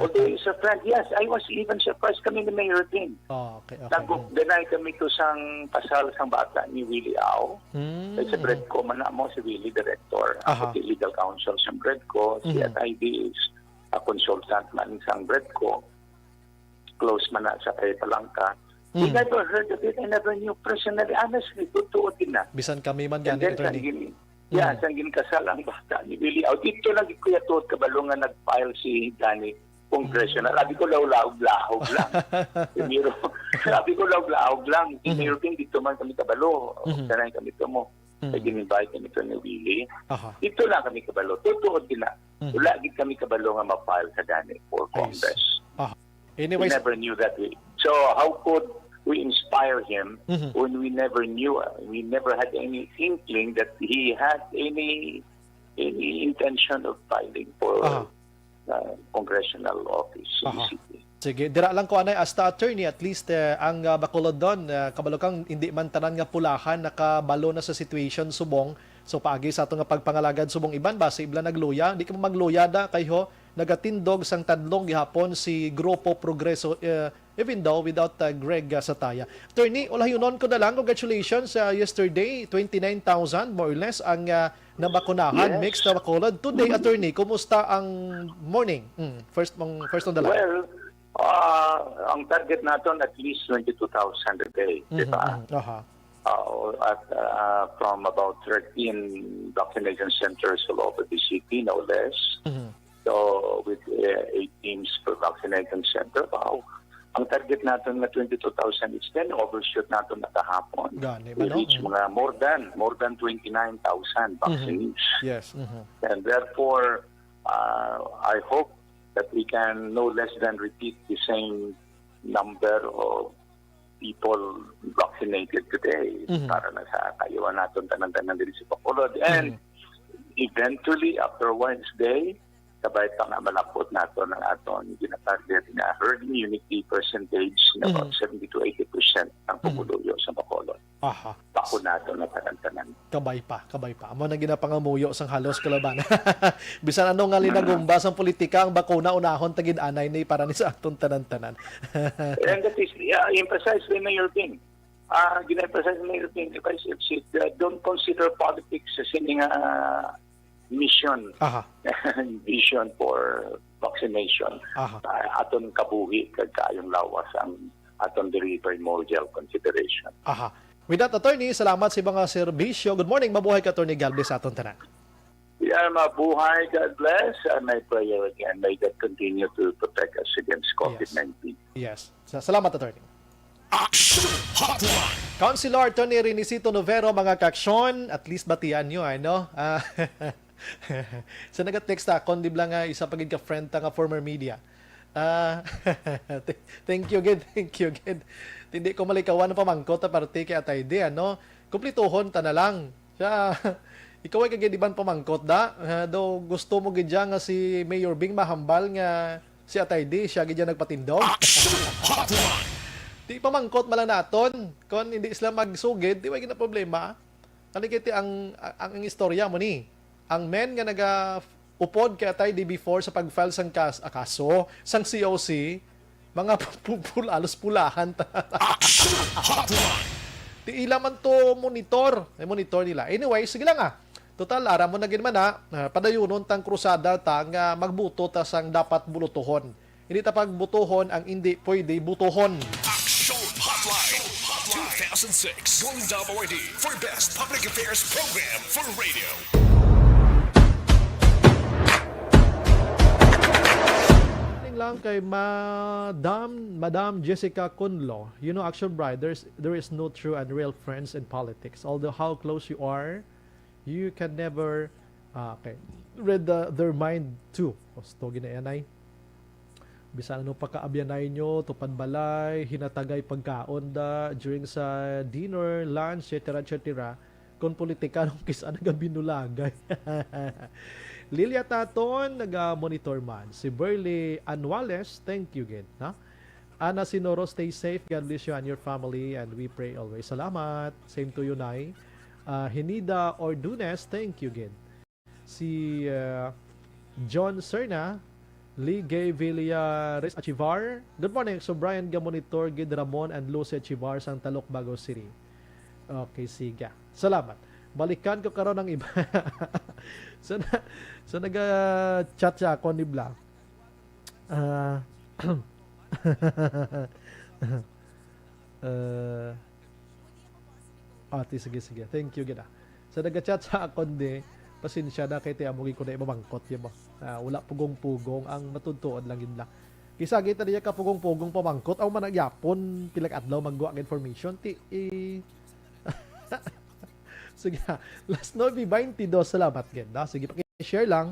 Although he's a friend, yes, I was even surprised kami ni Mayor Ting. Oh, okay, okay. Nag-deny kami to sang pasal sang bata ni Willie Au. Mm, Kay sa mhm. Bredco man na mo si Willie director. Aha. Ako si legal counsel sa Bredco, si Mhm. Atayde is a consultant man sang Bredco. Close man na sa kay Palangka. We Mm. never heard of it. I never knew personally. Honestly, totoo din na. Bisan kami man And gani, then, sang attorney. gin, yeah, Mm. sang ginkasal ang bata ni Willie Au. Dito lang ko yatod kabalo nga nag-file si Danny Congressional. Abi ko lawlaog-lahog lang. Pero, abi ko lawlaog lang. Si Mhm. Mayor Ting, dito man kami kabalo. Mhm. Sanay kami to mo. Mhm. Kay gin-invite kami to ni Willie. Aha. Dito lang kami kabalo. Totoo din na. Mhm. Wala gid kami kabalo nga ma-file sa Danny for I see. Congress. Aha. We Anyways, never knew that way. So how could we inspire him Mhm. when we never knew, uh, we never had any inkling that he had any any intention of filing for Aha. uh, congressional office in the Aha. city. Sige, dira lang ko anay hasta, attorney, at least eh, ang uh, Bacolod doon, uh, kabalo kang hindi man tanan nga pulahan nakabalo na sa situation subong. So paagi sa ato nga pagpangalagad subong iban ba sa ibla nagluya, di ka magluya da kay ho nagatindog sang tadlong gihapon si Grupo Progreso, uh, even though without uh, Greg uh, Sataya. Attorney, ulahyonon ko na lang, congratulations uh, yesterday, twenty-nine thousand more or less ang uh, nabakunahan, Yes. mixed na Bacolod. Today, attorney, kumusta ang morning? Mm, first mong first on the line. Well, uh, ang target naton at least twenty-two thousand a day, di Mhm, ba? mhm. Aha. Uh, at uh, from about thirteen vaccination centers all over the city, no less. Mhm. So, with uh, eight teams per vaccinating center, wow. Ang target naton nga twenty-two thousand is then overshoot naton na kahapon. Gani, We ano? reach Mm. mga more than, more than twenty-nine thousand Mhm. vaccines. Yes. Mhm. And therefore, uh, I hope that we can no less than repeat the same number of people vaccinated today Mhm. para na sa kayuhan naton tanan-tanan diri sa Bacolod. And Mhm. eventually, after Wednesday, sabay pa nga malapot naton ang aton ginatarget nga herd immunity percentage na about Mhm. seventy to eighty percent ang Mhm. pumuluyo sa Bacolod. Aha. Bakunado na tanan-tanan. Kabay pa, kabay pa. Amo na ginapangamuyo sang halos kalaban. Bisan ano nga linagumba sang politika, ang bakuna unahon tagid anay ni para ni sa aton tanan-tanan. And that is, uh, emphasize ni Mayor Ting. Ah, gina-emphasize ni Mayor Ting, if I should say, uh, don't consider politics as any nga mission, Aha. vision for vaccination. Aha. Ah, aton kabuhi kag kaayong lawas ang aton very primordial consideration. Aha. With that, attorney, salamat sa mga serbisyo. Good morning, mabuhay ka, attorney. God bless sa aton tanan. Yeah, mabuhay, God bless, and my prayer again, may God continue to protect us against COVID nineteen. Yes. Sa salamat, attorney. Action Hotline. Councilor Attorney Renisito Novero, mga kaaksyon, at least batian nyo, ano? Ah, sa nag-text akon, di ba nga isa pa gid ka friend ta nga former media. Ah, th- thank you gid, thank you gid. Hindi ko malikawan ang pamangkot ta parte kay Atay Di, ano? Kumplituhon ta na lang. Siya, ikaw ay kagid iban pamangkot da. Ah, do gusto mo gid siya nga si Mayor Bing mahambal nga si Atay Di, siya gid siya nagpatindog. Action Hotline. Di pamangkot man lang naton. Kung hindi sila magsugid, di way gina problema. Kani kiti ang, ang, ang istorya mo ni. Ang men nga naga upod kay Atay Di before sa pag-file sang kas, ah, kaso, sang C O C, mga pul-, pul-, alos pulahan ta. Action Hotline. Di ila man to monitor. Ay, monitor nila. Anyway, sige lang ah. Total, aram mo na gid man na, ah, padayunon tang krusada ta nga magbuto ta sang dapat bulotohon. Hindi ta pagbutohon ang hindi pwede butohon. Action Hotline. Two thousand six Golden Dome Awardee for Best Public Affairs Program for Radio. Ning lang kay Madam, Madam Jessica Conlo. You know, Action Bride, there's, there is no true and real friends in politics. Although how close you are, you can never, ah, okay, read the, their mind too. Gusto ginayanay. Bisan ano pa kaabyanay nyo, tupad balay, hinatagay pagkaon da, during sa dinner, lunch, et cetera, et cetera. Kung politikanong kis-a nagabinulagay. Lilia Taton, naga-monitor man. Si Burley Anuales, thank you gid, no? Ana Sinoro, stay safe. God bless you and your family, and we pray always. Salamat. Same to you, Nay. Ah, Hinida Ordunes, thank you gid. Si, ah, John Serna, Lee Gay Villares Achivar. Good morning, so Brian Gamonitor, gid Ramon and Lucy Achivar sang Talok Bago City. Okay, sige. Salamat. Balikan ko karon ang iba. So, na, so naga-chat sa akon ni Bla. Ah, ah, ah, ti, sige, sige. Thank you gid, ah. Sa naga-chat sa akon di, pasensya na kay ti amo gid ko na mamangkot, di ba? Ah, wala pugong-pugong ang matutuod lang gid lang. Kisa kita niya ka pugong-pugong pamangkot, aw man ang yapon, pila ka adlaw magwa ang information, ti, eh, sige, ah, las nuebe baynte dos, salamat gid, no? Sige, paki-share lang.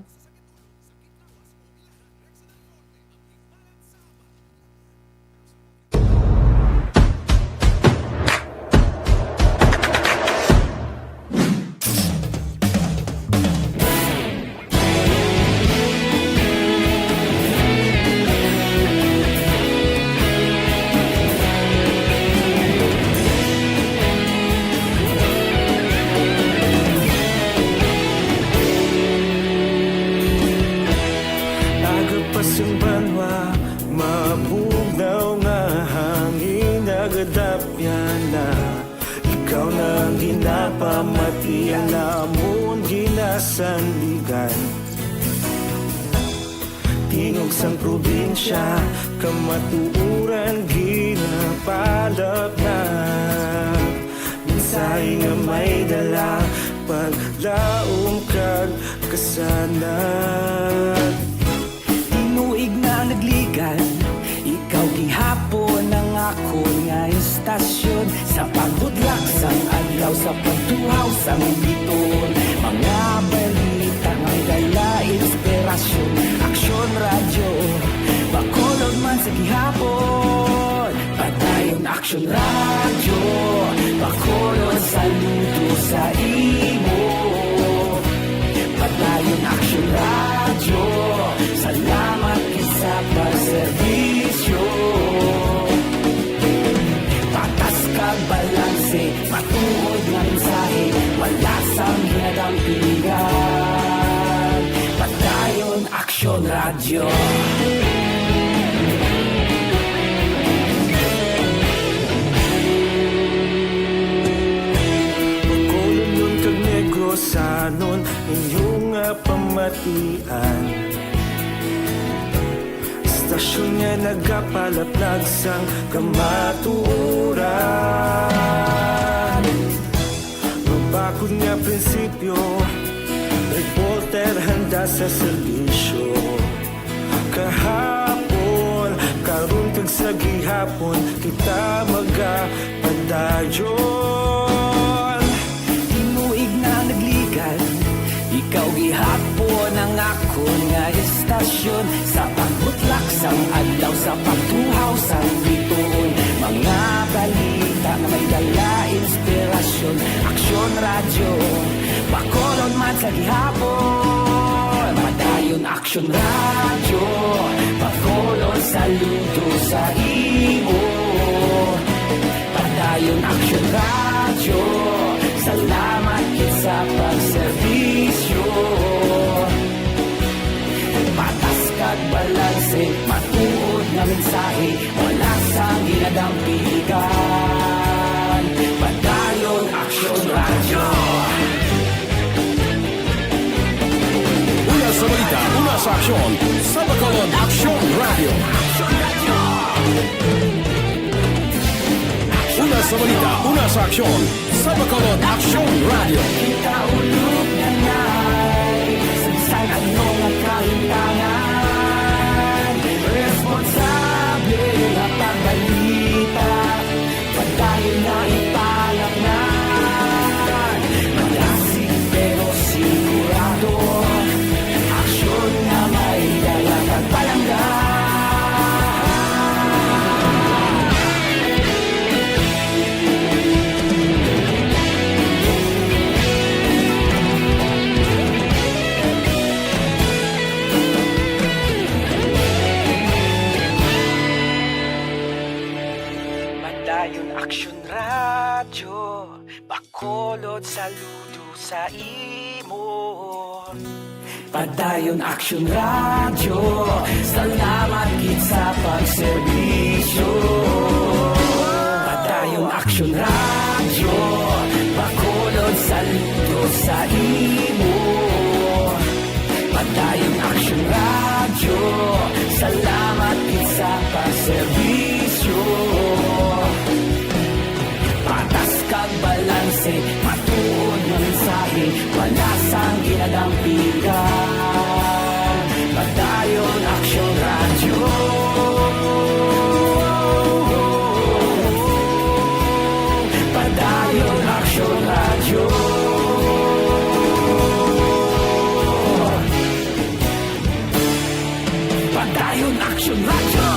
Aga pa sing banwa, mabugnaw nga hangin, nagadapyan na. Ikaw na ang ginapamati, ang amon ginasandigan. Tingog sang probinsya, kamatuoran ginapalapnap. Mensahe nga may dala, paglaom kag kasanag. Tinuig na nagligad, ikaw gihapon ang akon nga istasyon. Sa pagbudlak sang adlaw, sa pagtuhaw sang bituon, mga balita nga may dala inspirasyon. Aksyon Radyo, Bacolod man sa gihapon. Padayon Aksyon Radyo, Bacolod, saludo sa imo. Padayon Aksyon Radyo, salamat gid sa pagserbisyo. Patas kag balanse, matuod nga mensahe, wala sang ginadampigan. Padayon Aksyon Radyo. Bacolodnon kag Negrosanon, inyo nga pamatian. Istasyon nga nagapalaplag sang kamatuoran. Mabakod nga prinsipyo, reporter handa sa serbisyo. Kahapon, karon kag sa gihapon, kita magapadayon. Tinuig na nagligad, ikaw gihapon ang akon nga istasyon. Sa pagbutlak sang adlaw, sa pagtuhaw sang bituon, mga balita nga may dala inspirasyon. Aksyon Radyo, Bacolod man sa gihapon. Padayon Aksyon Radyo, Bacolod, saludo sa imo. Padayon Aksyon Radyo, salamat gid sa pagserbisyo. Patas kag balanse, matuod nga mensahe, wala sang ginadampigan. Padayon Aksyon Radyo. Una sa balita, una sa aksyon, sa Bacolod Aksyon Radyo. Una sa balita, una sa aksyon, sa Bacolod Aksyon Radyo. Kita ulog na nai, sa bisan ano nga kahitangan, responsable nga pagbalita. Padayon na ipalapnan, malasig pero sigurado. Aksyon nga may dala kag palangga. Kulod, saludo sa imo. Padayon Aksyon Radyo, salamat gid sa pagserbisyo. Padayon Aksyon Radyo, Bacolod, saludo sa imo. Padayon Aksyon Radyo, salamat gid sa pagserbisyo. Patas kag balanse, matuod nga mensahe, wala sang ginadampigan. Padayon Aksyon Radyo. Padayon Aksyon Radyo. Padayon Aksyon Radyo.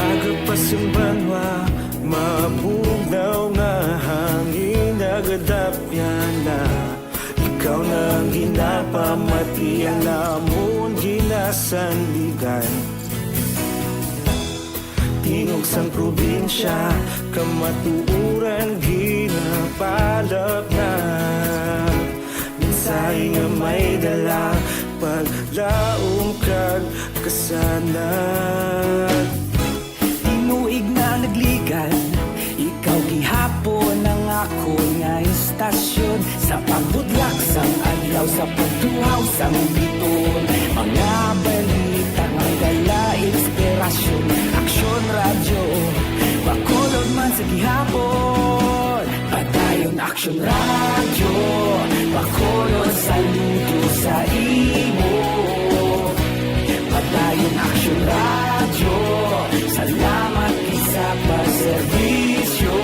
Aga pa sing banwa, mabugnaw nga hangin nagadapyan na. Ikaw na ang ginapamatian namon ginasandigan. Tingog sang probinsya, kamatuoran ginapalapnag. Mensahe nga may dala, paglaom kag kasanag. Tinuig na nagligan, ikaw gihapon ang akon nga istasyon. Sa pagbutlak sang adlaw, sa pagtuhaw sang biton, mga balita nga dala inspirasyon. Aksyon Radyo, Bacolod man sa gihapon. Padayon Aksyon Radyo, Bacolod, saludo sa imo. Padayon Aksyon Radyo, salamat gid sa pagserbisyo.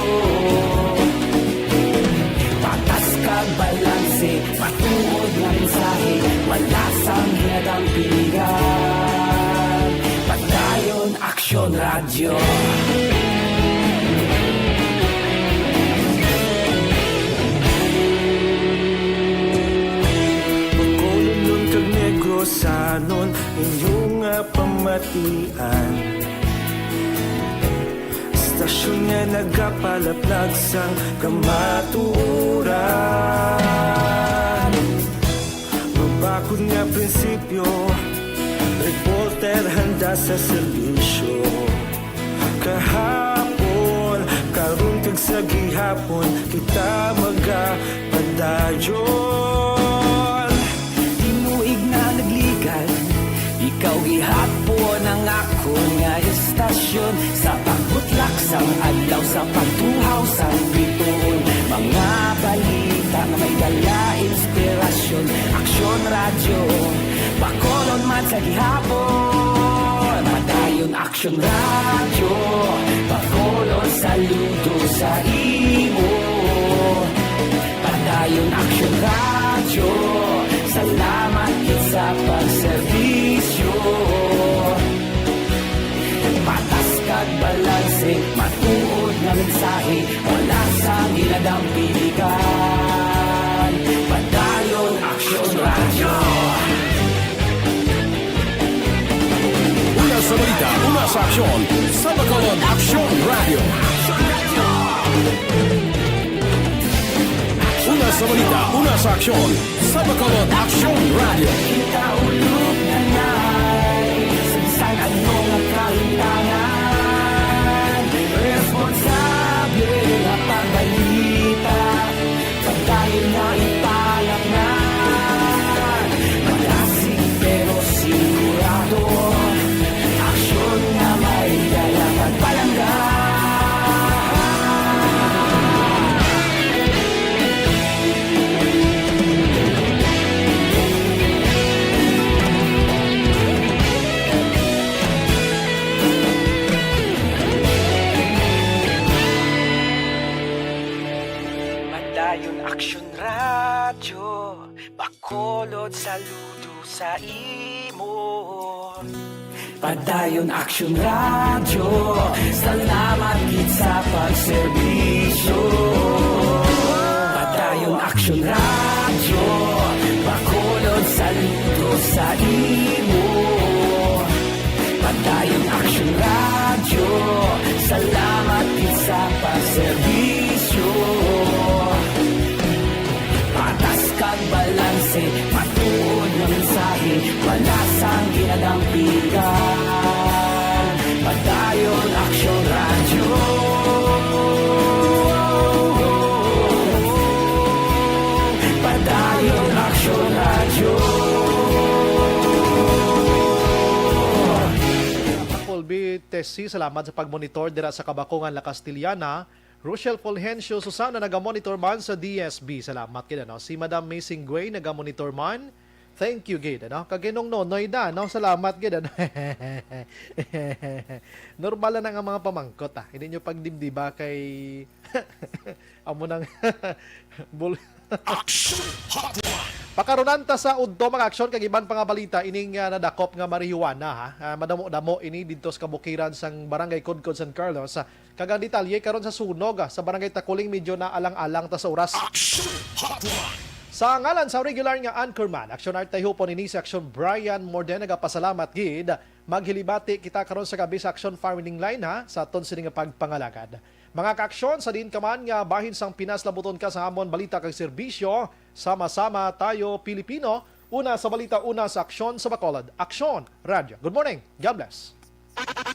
Patas kag balanse, matuod nga mensahe, wala sang ginadampigan. Padayon Aksyon Radyo. Bacolodnon kag Negrosanon, inyo nga pamatian. Istasyon nga nagapalaplag sang kamatuoran. Mabakod nga prinsipyo, reporter handa sa serbisyo. Kahapon, karon kag sa gihapon, kita magapadayon. Tinuig na nagligan, ikaw gihapon ang akon nga istasyon. Sa pagbutlak sang adlaw, sa pagtuhaw sang biton, mga balita nga may dala inspirasyon. Aksyon Radyo, Bacolod man sa gihapon. Padayon Aksyon Radyo, Bacolod, saludo sa imo. Padayon Aksyon Radyo, salamat gid sa pagserbisyo. Patas kag balanse, matuod nga mensahe, wala sang ginadampigan. Padayon Aksyon Radyo. Una sa balita, una sa aksyon, sa Bacolod Aksyon Radyo. Una sa balita, una sa aksyon, sa Bacolod Aksyon Radyo. Kita ulog na nay, sa bisan ano nga kahitangan, responsable nga pagbalita, pagdayon nga ipalapngan. Malasig pero sigurado, aksyon nga may dala pagpalangga. Saludo sa imo. Padayon Aksyon Radyo, salamat gid sa pagserbisyo. Padayon Aksyon Radyo, Bacolod, saludo sa imo. Padayon Aksyon Radyo, salamat gid sa pagserbisyo. Patas kag balanse, matuod nga mensahe, wala sang ginadampigan. Padayon Aksyon Radyo. Padayon Aksyon Radyo. Colby Tessie, salamat sa pagmonitor dira sa Kabakungan, La Castellana. Rochelle Fulgencio Susana nagamonitor man sa D S B. Salamat gid, ano? Si Madam May Singway nagamonitor man. Thank you gid, ano? Kag Ginong Nonoy da, no? Salamat gid, ano? Normal na nga mga pamangkot, ah. Hindi nyo pagdibdiba kay amo nang bul- Action Hotline. Pakarunan ta sa udto, mga aksyon, kag iban pa nga balita ining, ah, nadakop nga marijuana, ha. Ah, madamo-damo ini didto sa kabukiran sang Barangay Codcod, San Carlos. Ah, kag ang detalye karon sa sunog, ah, sa Barangay Taculing, medyo naalang-alang ta sa oras. Action Hotline. Sa ngalan sa regular nga anchorman, Aksyon Art Tayhupon, ini si Aksyon Brian Morden, nagapasalamat gid. Maghilibati kita karon sa gabi sa Aksyon Firing Line, ha, sa aton sini nga pagpangalagad. Mga kaaksyon, sa diin ka man nga bahin sang Pinas, labuton ka sa amon balita kag serbisyo. Sama-sama tayo, Pilipino. Una sa balita, una sa aksyon sa Bacolod. Aksyon, Radyo. Good morning. God bless.